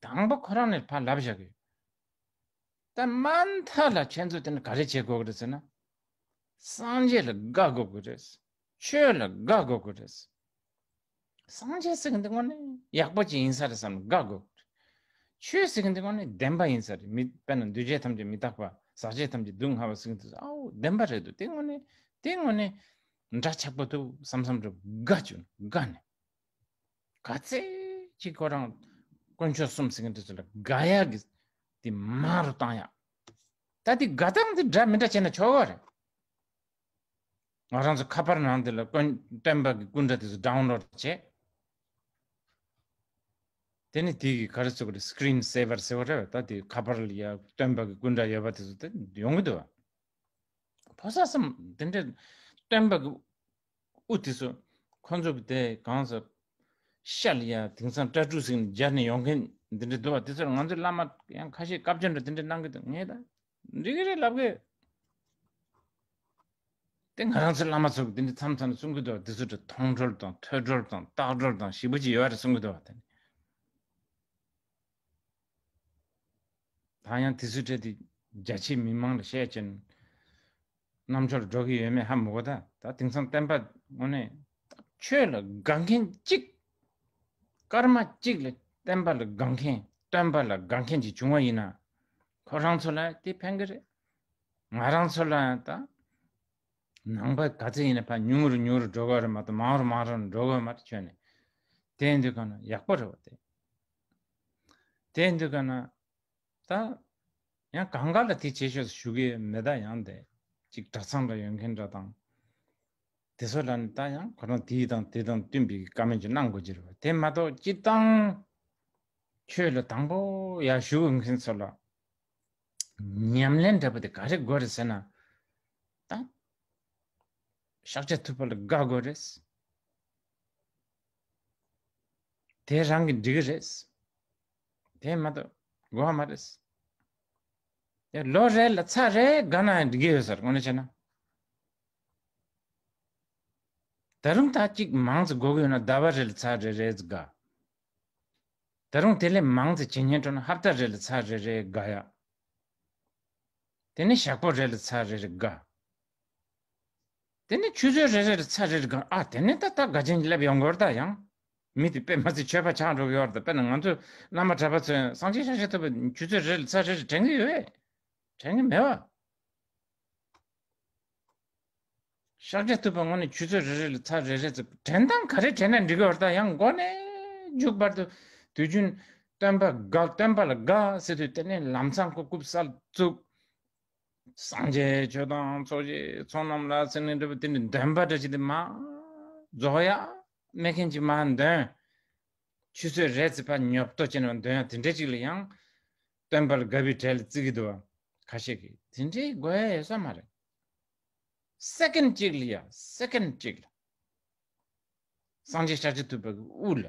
དང་པོ་ཁོ་རང་ནས་ཕར་ལབ་བཞག་གི་ཡོད། ད་མ་མཐའ་ལ་ཁྱེད་ཚོ་དེ་ནི་ག་རེ་བྱེད་དགོས་ཀྱི་རེད་ཟེར་ན། སངས་རྒྱས་ལ་དགའ་དགོས་ཀྱི་རེད། ཆོས་ལ་དགའ་དགོས་ཀྱི་རེད། སངས་རྒྱས་ཟེར་མཁན་དེ་དངོས་གནས་ཡག་པོ་ཅིག་ཡིན་ས་རེད་བསམ་ནས་དགའ་དགོས་ཀྱི་རེད། ཆོས་ཟེར་མཁན་དེ་དངོས་གནས་བདེན་པ་ཡིན་ས་རེད། མི་དཔེར་ན་འདུས་བྱས་ཐམས་ཅད་མི་རྟག་པ། ཟག་བཅས་ཐམས་ཅད་སྡུག་བསྔལ་བ་ཟེར་མཁན་དེ་ཚོ་ཨའོ་བདེན་པ་རེད་འདུག་དེ་དངོས་གནས་དེ་དངོས་གནས་འདྲ་ཆགས་པོ་འདུག་བསམ་བསམ་འདྲ་དགའ་བྱུང་དགའ་ནས། ག་ཚད་ཅིག་ཁོ་རང་དཀོན་མཆོག་གསུམ་ཟེར་མཁན་དེ་ཚོ་ལ་དགའ་ཡག་གི་དེ་མང་རུ་བཏང་ཡག་ད་དེ་དགའ་སྟངས་དེ་འདྲ་མི་འདྲ་བྱས་ན་ཆོག་གི་རེད། ང་རང་ཚོ་ཁ་པར་ནང་དེ་ལ་སྟོན་སྟོན་པ་གི་སྐུ་འདྲ་དེ་ཚོ་ཌའུན་ལོཌ་བྱས། དེ་ནི་དེ་གི་ག་རེ་ཟེར་དགོས་རེད། སི་ཀི་རིན་སེ་བར་ཟེར་བ་རེད། ད་དེ་ཁ་པར་ལ་ཡ་སྟོན་པ་གི་སྐུ་འདྲ་ཡོད་པ་དེ་ཚོ་དེ་ཡོང་གི་འདུག་བ། ཕོ་གསར་གསུམ་དེ་འདྲའི་སྟོན་པ་གི་དབུ་དེ་ཚོ་ཁོ་ཚོ་གི་དེ་གང་ཟེར། ཤ་ལ་ཡ་དེང་སང་སྐྲ་ཕྲུག་ཟིག་ནས་སྦྱར་ནས་ཡོང་མཁན་འདི་འདྲ་འདུག་བ། དེ་ཚོར་ང་ཚོའི་བླ་མ་ཡང་ཁ་ཤས་བཀའ་བཀྱོན་འདྲ་དེ་འདྲ་གནང་གི་འདུག་ངས་ད་འགྲིག་གི་རེད་ལབ་གི། དེ་ང་རང་ཚོའི་བླ་མ་ཚོ་གི་དེ་འདྲ་མཚམས་མཚམས་གསུང་གི་འདུག་བ། དེ་ཚོ་འདྲ་མཐོང་གྲོལ་དང་ཐོས་གྲོལ་དང་བརྟག་གྲོལ་དང་ཞེ་པོ་ཅིག་ཡོད་རེད་གསུང་གི་འདུག་བ། དེ་ནི། ད་ཡང་དེ་ཚོའི་གྲས་དེ་རྒྱ་ཆེའི་མི་མང་ལ་བཤད་ཅན་རྣམ་འབྱོར་འགྲོ་གི་ཡོད་མེད་ཧ་མི་གོ། ད་ད་དེང་སང་བསྟན་པ་དངོས་གནས་ཆོས་ལ་དགའ་མཁན་གཅིག་ཀརྨ་གཅིག་ལ་བསྟན་པ་ལ་དགའ་མཁན་སྟོན་པ་ལ་དགའ་མཁན་ཅིག་བྱུང་བ་ཡིན་ན་ཁོ་རང་ཚོ་ལ་དེ་ཕན་གི་རེད། ང་རང་ཚོ་ལ་ད་ནང་པ་ག་ཚད་ཡིན་ན་ཕར་ཉུང་རུ་ཉུང་རུ་འགྲོ་གི་རེད་མ་གཏོགས་མང་རུ་མང་རུ་འགྲོ་གི་མ་རེད། ཆོས་ནས་དེ་ཡིན་དུས་གང་ན་ཡག་པོ་རེད་བ། དེ་དེ་ཡིན་དུས་གང་ན། ད་ཡང་གང་ག་ལ་དེ་བྱེད་ཤོག་ཞུ་གི་མེད། ད་ཡང་དེ་གཅིག་གྲྭ་ཚང་འདྲ་ཡོད་མཁན་འདྲ་དང་། དེ་ཚོ་ལ་ནི་ད་ཡང་ཁོ་རང་དེ་དང་དེ་དང་བསྟུན་པའི་བཀའ་མོལ་ཅིག་གནང་དགོས་ཀྱི་རེད་བ། དེ་མ་གཏོགས་སྤྱིར་བཏང་ཆོས་ལ་དང་པོ་ཡར་ཞུ་དགོས་མཁན་ཚོ་ལ་ ཉམས་ལེན་འདྲ་པོ་དེ་ག་རེ་དགོས་རེད་ཟེར་ན། ད་ཤཱཀྱ་ཐུབ་པ་ལ་དགའ་དགོས་རེད། དེ་རང་གིས་འགྲིག་གི་རེད། དེ་མ་གཏོགས་དགོས་མ་རེད། དེ་ལོ་རེ་ལ་ཚར་རེ་དགའ་ན་ཡང་འགྲིག་གི་ཡོད་ས་རེད། དངོས་གནས་བྱས་ན། ད་རུང་ད་གཅིག་མང་ཙམ་དགོས་ཀྱི་ཡོད་ན་ཟླ་བ་རེ་ལ་ཚར་རེ་རེ་དགའ། ད་རུང་དེ་ལས་མང་ཙམ་བྱེད་སྙིང་འདོད་ན་ཧབ་ཏ་རེ་ལ་ཚར་རེ་རེ་དགའ་ཡ། དེ་ནས་ཞག་པོ་རེ་ལ་ཚར་རེ་རེ་དགའ། དེ་ནས་ཆུ་ཚོད་རེ་རེ་ལ་ཚར་རེ་རེ་དགའ། ཨ་དེ་ནས་ད་ད་དགའ་ཆེན་སླེབས་ཡོང་གི་རེད་ད། ཡང་མི་དེ་དཔེ་མ་སྲིད་ཆོས་པ་ཆགས་འགྲོ་གི་ཡོད་རེད་ད། དཔེར་ན་ང་ཚོ་བླ་མ་གྲྭ་པ་ཚོས་སངས་རྒྱས་ཤཱཀྱ་ཐུབ་པ་ཆུ་ཚོད་རེ་ལ་ཚར་རེ་རེ་དྲན་གི་ཡོད་པས། དྲན་གི་མེད་པ། ཤཱཀྱ་ཐུབ་པ་དངོས་གནས་ཆུ་ཚོད་རེ་རེ་ལ་ཚར་རེ་རེ་ཙམ་དྲན་སྟངས་ག་རེ་དྲན་ན་འགྲིག་གི་ཡོད་རེད་ད། ཡང་མགོ་ནས་མཇུག་བར་དུ་དུས་རྒྱུན་སྟོན་པ་དགའ། སྟོན་པ་ལ་དགའ་ཟེར་དུས་དེ་ནས་ལམ་སང་ཁོ་སྐུ་གསལ་བཙུགས། སངས་རྒྱས་ཆོས་དང་ཚོགས་ཀྱི་ཚོགས་རྣམས་ལ་ཟེར་ནས་འདྲ་པོ་དེ་ནས་འདོན་པ་འདྲ་ཅིག་དེ་མ་རྫོགས་ཡ་མེད་མཁན་ཅིག་མ་འདོན། ཆུ་ཚོད་རེ་ཙམ་ཕར་ཉོབ་ཏོ་བྱས་ནས་འདོན་ཡ་དེ་འདྲ་ཅིག་ལ་ཡང་སྟོན་པ་ལ་དགའ་བའི་གྲལ་ལ་བརྩི་གི་འདུག་བ། ཁ་ཤས་ཀྱིས་དེ་འདྲའི་དགོས་ཡ་ཡོད་ས་མ་རེད། སེ་ཀེན་གཅིག་ལ་ཡ། སེ་ཀེན་གཅིག་ལ། སངས་རྒྱས་ཤཱཀྱ་ཐུབ་པ་གི་དབུ་ལ་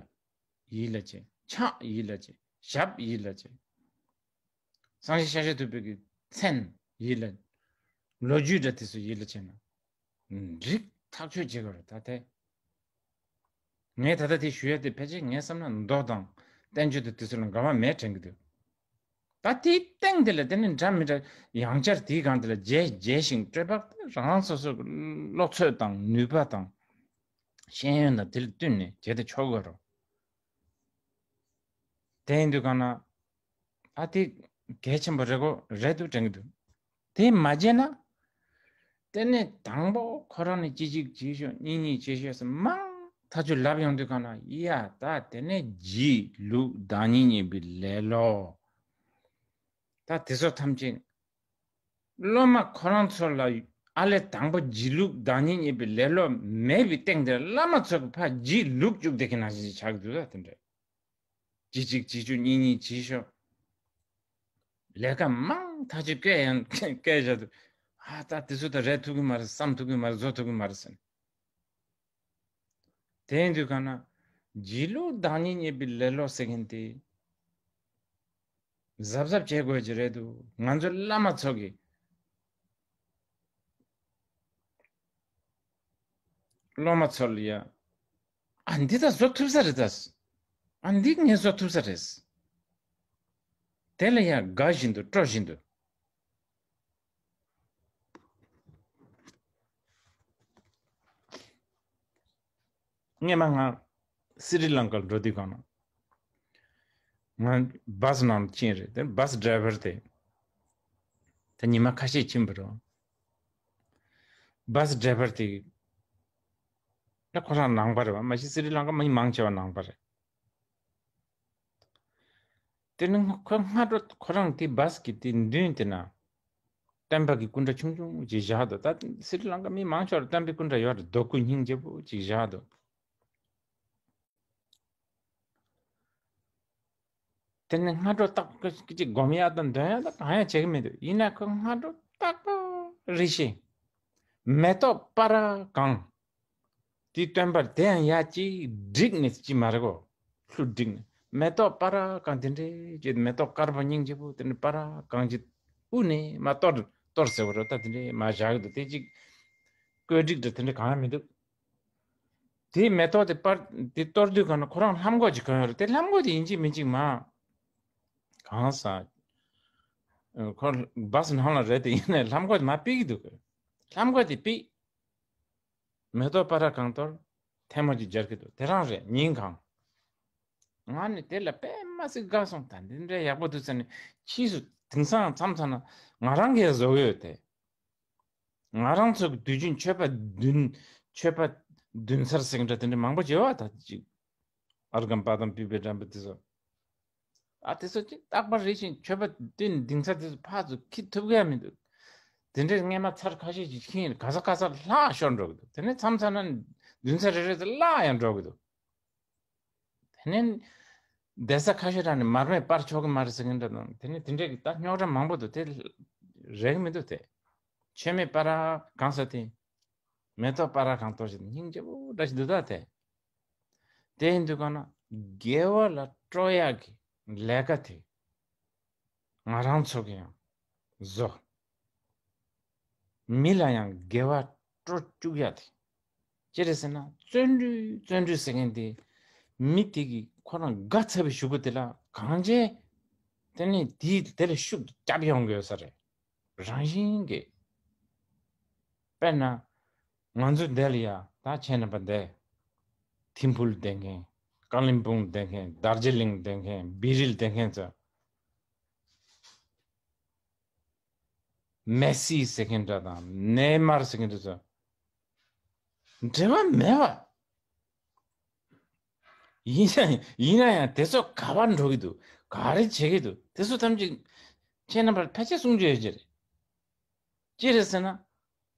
ཡིད་ལ་བྱེད། ཕྱག་ཡིད་ལ་བྱེད། ཞབས་ཡིད་ལ་བྱེད། སངས་རྒྱས་ཤཱཀྱ་ཐུབ་པའི་གི་མཚན་ཡིད་ལ། ལོ་རྒྱུས་འདྲ་དེ་ཚོ་ཡིད་ལ་བྱེད་ན། འགྲིག་ཐག་ཆོད་བྱེད་དགོས་རེད་ད་དེ། ངས་ད་ལྟ་དེ་ཞུ་ཡ་དེ་ཕལ་ཆེར་ངས་བསམ་ན་མདོ་དང་བསྟན་བཅོས་དེ་དེ་ཚོ་ལ་འགལ་བ་མེད་དྲན་གི་འདུག་ད་དེའི་སྟེང་དེ་ལ་དེ་ནི་འདྲ་མི་འདྲ་ཡང་བསྐྱར་དེའི་སྒང་དེ་ལ་རྒྱས་རྒྱས་ཤིང་སྤྲོས་པ་རང་སོ་སོ་གི་བློ་ཚོད་དང་ནུས་པ་དང་ཤེས་ཡོན་དང་དེ་ལ་བསྟུན་ནས་བྱེད་དེ་ཆོག་གི་རེད། དེ་ཡིན་དུས་གང་ན། ཨ་དེ་གལ་ཆེན་པོ་རེད་གོ། རེད་འདུག་དྲན་གྱི་འདུག་དེ་མ་བརྗེད་ན། དེ་ནས་དང་པོ་ཁོ་རང་ནས་གཅིག་གཅིག་བྱེད་ཤོག་གཉིས་གཉིས་བྱེད་ཤོག་ཟེར་མང་ཐག་ཆོད་ལབ་ཡོང་དུས་གང་ན། ཡ་ད་དེ་ནས་སྒྱིད་ལུག་བདག་ཉིད་རྙེད་པའི་ལེ་ལོ། ད་དེ་ཚོ་ཐམས་ཅད་སློབ་མ་ཁོ་རང་ཚོ་ལ་ཨ་ལས་དང་པོ་སྒྱིད་ལུག་བདག་ཉིད་རྙེད་པའི་ལེ་ལོ་མེད་པའི་སྟེང་དེར་བླ་མ་ཚོ་གི་ཕར་སྒྱིད་ལུག་བཅུག་བསྡད་མཁན་ནང་བཞིན་ཆགས་འདུག་ད་དེ་འདྲ། གཅིག་གཅིག་བྱེད་ཤོག་གཉིས་གཉིས་བྱེད་ཤོག་ལས་ཀ་མང་ཐག་ཆོད་བཀལ་ཡང་བཀལ་བཞག་འདུག་ཨ་ད་དེ་ཚོ་ད་རེད་ཐུབ་ཀྱི་མ་རེད། བསམ་ཐུབ་ཀྱི་མ་རེད། བཟོ་ཐུབ་ཀྱི་མ་རེད་ཟེར་ནས། དེ་ཡིན་དུས་གང་ན། སྒྱིད་ལུག་བདག་ཉིད་རྙེད་པའི་ལེ་ལོ་ཟེར་མཁན་དེ། གཟབ་གཟབ་བྱེད་དགོས་ཀྱི་རེད་འདུག་ང་ཚོ་བླ་མ་ཚོ་གིས་སློབ་མ་ཚོ་ལ་ཡ། ཨ་འདི་ད་བཟོ་ཐུབ་ས་རེད་ད། ཨ་འདི་ངས་བཟོ་ཐུབ་ས་རེད། དེ་ལ་ཡ་དགའ་བཞིན་དུ་སྤྲོ་བཞིན་དུ། སྔས་མ་ང་སི་རི་ལང་ཀར་འགྲོ་དུས་གང་ན། ང་བཱ་སི་ནང་ཕྱིན་རེད། དེ་བཱ་སི་ཌི་རའི་བར་དེ། ད་ཉི་མ་ཁ་ཤས་ཕྱིན་པ་རེད། བཱ་སི་ཌི་རའི་བར་དེ། ད་ཁོ་རང་ནང་པ་རེད་བ། མ་གཞི་སི་རི་ལང་ཀ་མི་མང་ཆེ་བ་ནང་པ་རེད། དེ་ནི་ཁོ་སྔ་དྲོ་ཁོ་རང་དེ་བཱ་སི་གི་དེ་མདུན་དེ་ན། སྟོན་པ་གི་སྐུ་འདྲ་ཆུང་ཆུང་ཅིག་བཞག་འདུག་ད་སི་རི་ལང་ཀ་མི་མང་ཆེ་བར་སྟོན་པའི་སྐུ་འདྲ་ཡོད་རེད། རྡོ་སྐུ་སྙིང་རྗེ་པོ་ཅིག་བཞག་འདུག་དེ་ནི་སྔ་དྲོ་རྟག་པར་ཅིག་སྒོམ་ཡག་དང་འདོན་ཡག་དང་གང་ཡང་བྱེད་ཀྱི་མི་འདུག་ཡིན་ན་ཁོ་སྔ་དྲོ་རྟག་པར་རེ་ཞིག་མེ་ཏོག་སྤར་གང་། དེའི་སྟོན་པར་དེ་ཡང་ཡ་གཅིག་བསྒྲིགས་ནས་ཅི་མ་རེད་གོ། ལྷུ་བསྒྲིགས་ནས་མེ་ཏོག་སྤར་གང་དེ་འདྲས་བྱས། མེ་ཏོག་དཀར་པོ་སྙིང་རྗེ་པོ་དེ་འདྲ་སྤར་གང་ཅིག་དབུ་ནས་མར་གཏོར་གཏོར་ཟེར་བ་རེད། ད་དེ་འདྲས་མར་བཞག་གི་འདུག་དེ་གཅིག་བཀོད་སྒྲིག་འདྲ་དེ་འདྲ་གང་ཡང་མི་འདུག་དེའི་མེ་ཏོག་དེ་སྤར་དེ་གཏོར་དུས་གང་ན་ཁོ་རང་ལྷམ་གོག་ཅིག་གོན་ཡོད་རེད། དེ་ལྷམ་གོག་དེ་ཡིན་གཅིག་མིན་གཅིག་མར་གང་ཟག་ཁོ་བཱ་སི་ནང་ལ་རེད། དེ་ཡིན་ནའི་ལྷམ་གོག་དེ་མར་ཕུད་ཀྱི་འདུག་ལྷམ་གོག་དེ་ཕུད། མེ་ཏོག་སྤར་གང་གཏོར། ཐལ་མོ་ཅིག་སྦྱར་གྱི་འདུག་དེ་རང་རེད། ཉིན་གང་། ང་ནི་དེ་ལ་དཔེ་མ་སྲིད་དགའ་སོང་། ད་འདི་འདྲ་ཡག་པོ་འདུག་ཟེར་ནས་ཕྱིས་སུ་དེང་སང་མཚམས་མཚམས་ན་ང་རང་གིས་བཟོ་གི་ཡོད་དེ། ང་རང་ཚོ་གི་དུས་རྒྱུན་མཆོད་པ་འདོན་མཆོད་པ་འདོན་སར་ཟེར་གྱི་འདྲ་དེ་འདྲ་མང་པོ་བྱེད་པ། ད་ཅིག་ཨརྒྷཾ་པཱ་དཾ་པུཥྤེ་ཌཱཾ་པཱ་དེ་ཚོ། ཨ་དེ་ཚོ་ཅིག་རྟག་པར་རེ་བཞིན་མཆོད་པ་འདོན་འདོན་ས་དེ་ཚོ་ཕར་ཚུར་འཁྱེར་ཐུབ་ཀྱི་ཡ་མི་འདུག་དེ་འདྲའི་སྔས་མ་ཚར་ཁ་ཤས་ཅིག་ཁྱེར་ག་ས་ག་ས་ལྷག་ཤོར་འགྲོ་གི་འདུག་དེ་ནས་མཚམས་མཚམས་ན་འདོན་ས་རེ་རེ་དེ་བརླག་ཡང་འགྲོ་གི་འདུག་དེ་ནས་ གདན་ས་ཁ་ཤས་རང་ནས་མར་མེ་སྤར་ཆོག་གི་མ་རེད་ཟེར་མཁན་འདྲ་དང་། དེ་ནས་དེ་འདྲས་ཀྱི་ད་རྙོག་དྲ་མང་པོ་འདུག་དེ་རེག་མི་འདུག་དེ་མཆོད་མེ་སྤར་གང་ས་དེ་མེ་ཏོག་སྤར་གང་གཏོར་ཞིག་སྙིང་རྗེ་པོ་འདྲ་ཞིག་འདུག་ད་དེ། དེ་ཡིན་དུས་གང་ན་དགེ་བ་ལ་སྤྲོ་ཡག་གི་ལས་ཀ་དེ་ང་རང་ཚོ་གི་ཡང་བཟོ། མི་ལ་ཡང་དགེ་བ་སྤྲོ་བཅུག་ཡ་དེ། ཅི་རེད་ཟེར་ན་བརྩོན་འགྲུས་བརྩོན་འགྲུས་ཟེར་མཁན་དེ་མི་དེ་གི་ཁོ་རང་དགའ་ཚ་བའི་གཞུག་གུ་དེ་ལ་གང་བྱས་དེ་ནས་དེའི་དེ་ལ་ཤུགས་རྒྱབ་ཡོང་གི་ཡོད་ས་རེད། རང་བཞིན་གྱིས། དཔེར་ན། ང་ཚོ་འདི་ལ་ཡ་ད་ཁྱེད་རྣམ་པ་འདི། ཐིམ་ཕུལ་བསྡད་མཁན། ཀ་ལིམ་པོང་བསྡད་མཁན། དར་ཇི་ལིང་བསྡད་མཁན། བི་རིལ་བསྡད་མཁན་ཚོ། མེ་སི་ཟེར་མཁན་འདྲ་དང་ནེ་མར་ཟེར་མཁན་འདྲ་ཚོ། འབྲེལ་བ་མེད་པ། ཡིན་ན་ཡིན་ན་ཡང་དེ་ཚོ་ག་པར་འགྲོ་གི་འདུག་ག་རེ་བྱེད་ཀྱི་འདུག་དེ་ཚོ་ཐམས་ཅད་ཁྱེད་རྣམ་པར་ཕལ་ཆེར་གསུང་རྒྱུ་ཡོད་ཀྱི་རེད། ཅི་རེད་ཟེར་ན།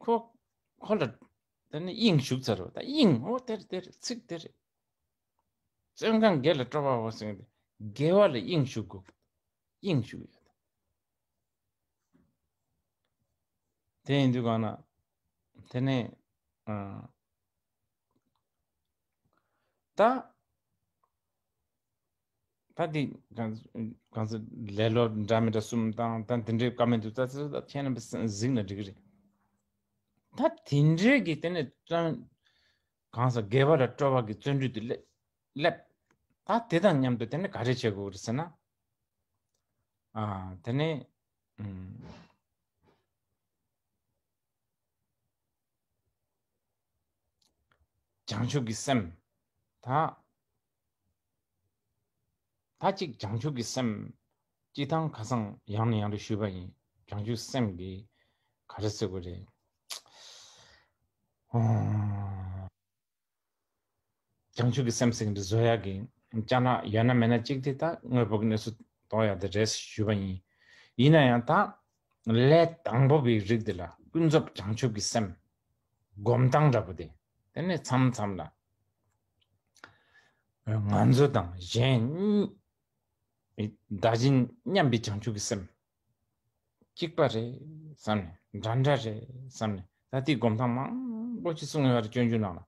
ཁོ་ཁོ་ལ་དེ་ནི་དབྱིངས་ཞུགས་ཚར་བ་ད་དབྱིངས་འོ་དེར་དེར་ཚིག་དེར། བརྩོན་གང་དགེ་ལ་སྤྲོ་བའོ་ཟེར་གི་འདུག་དགེ་བ་ལ་དབྱིངས་ཞུགས་དགོས། དབྱིངས་ཞུགས་ཡོད། དེ་ཡིན་དུས་གང་ན། དེ་ནས་ཨ། ད། ད་འདི་གང་གང་ཚེ་ལེ་ལོ་འདྲ་མི་འདྲ་གསུམ་དང་ད་འདི་འདྲའི་བཀའ་མོལ་འདུག་ད་ཚེ་ད་ཁྱེད་རྣམ་པས་གཟིགས་ན་འགྲིག་གི་རེད། ད་དེ་འདྲའི་གི་དེ་ནས་བརྩོན་གང་ཟག་དགེ་བ་ལ་སྤྲོ་བ་གི་བརྩོན་འགྲུས་དེ་སླེབས་སླེབས། ད་དེ་དང་མཉམ་དུ་དེ་ནས་ག་རེ་བྱེད་དགོས་རེད་ཟེར་ན། ཨ་དེ་ནས་ཨུམ། བྱང་ཆུབ་ཀྱི་སེམས། ད། ད་གཅིག་བྱང་ཆུབ་ཀྱི་སེམས། སྤྱི་དང་ཁ་སང་ཡང་ནས་ཡང་དུ་ཞུས་པ་ཡིན། བྱང་ཆུབ་སེམས་ཀྱི་ག་རེ་ཟེར་དགོས་རེད། ཨོ། བྱང་ཆུབ་ཀྱི་སེམས་ཟེར་གྱི་འདི་བཟོ་ཡག་གི་ཅ་ལག་ཡོད་ན་མེད་ན་གཅིག་དེ་ད་དངོས་པོ་གི་གནས་ཚུལ་རྟོགས་ཡག་དེ་རེད་ཞུས་པ་ཡིན། ཡིན་ན་ཡང་ད་ལས་དང་པོ་པའི་རིགས་དེ་ལ་ཀུན་རྫོབ་བྱང་ཆུབ་ཀྱི་སེམས། སྒོམ་སྟངས་འདྲ་པོ་དེ། དེ་ནས་མཚམས་མཚམས་ལ། ང་ཚོ་དང་གཞན་གཉིས། བདག་གཞན་མཉམ་པའི་བྱང་ཆུབ་ཀྱི་སེམས། གཅིག་པ་རེད་བསམ་ནས་འདྲ་འདྲ་རེད་བསམ་ནས་ད་ལྟའི་སྒོམ་སྟངས་མང་པོ་ཅིག་གསུངས་ཡོད་རེད་སྤྱོད་འཇུག་ནང་ལ།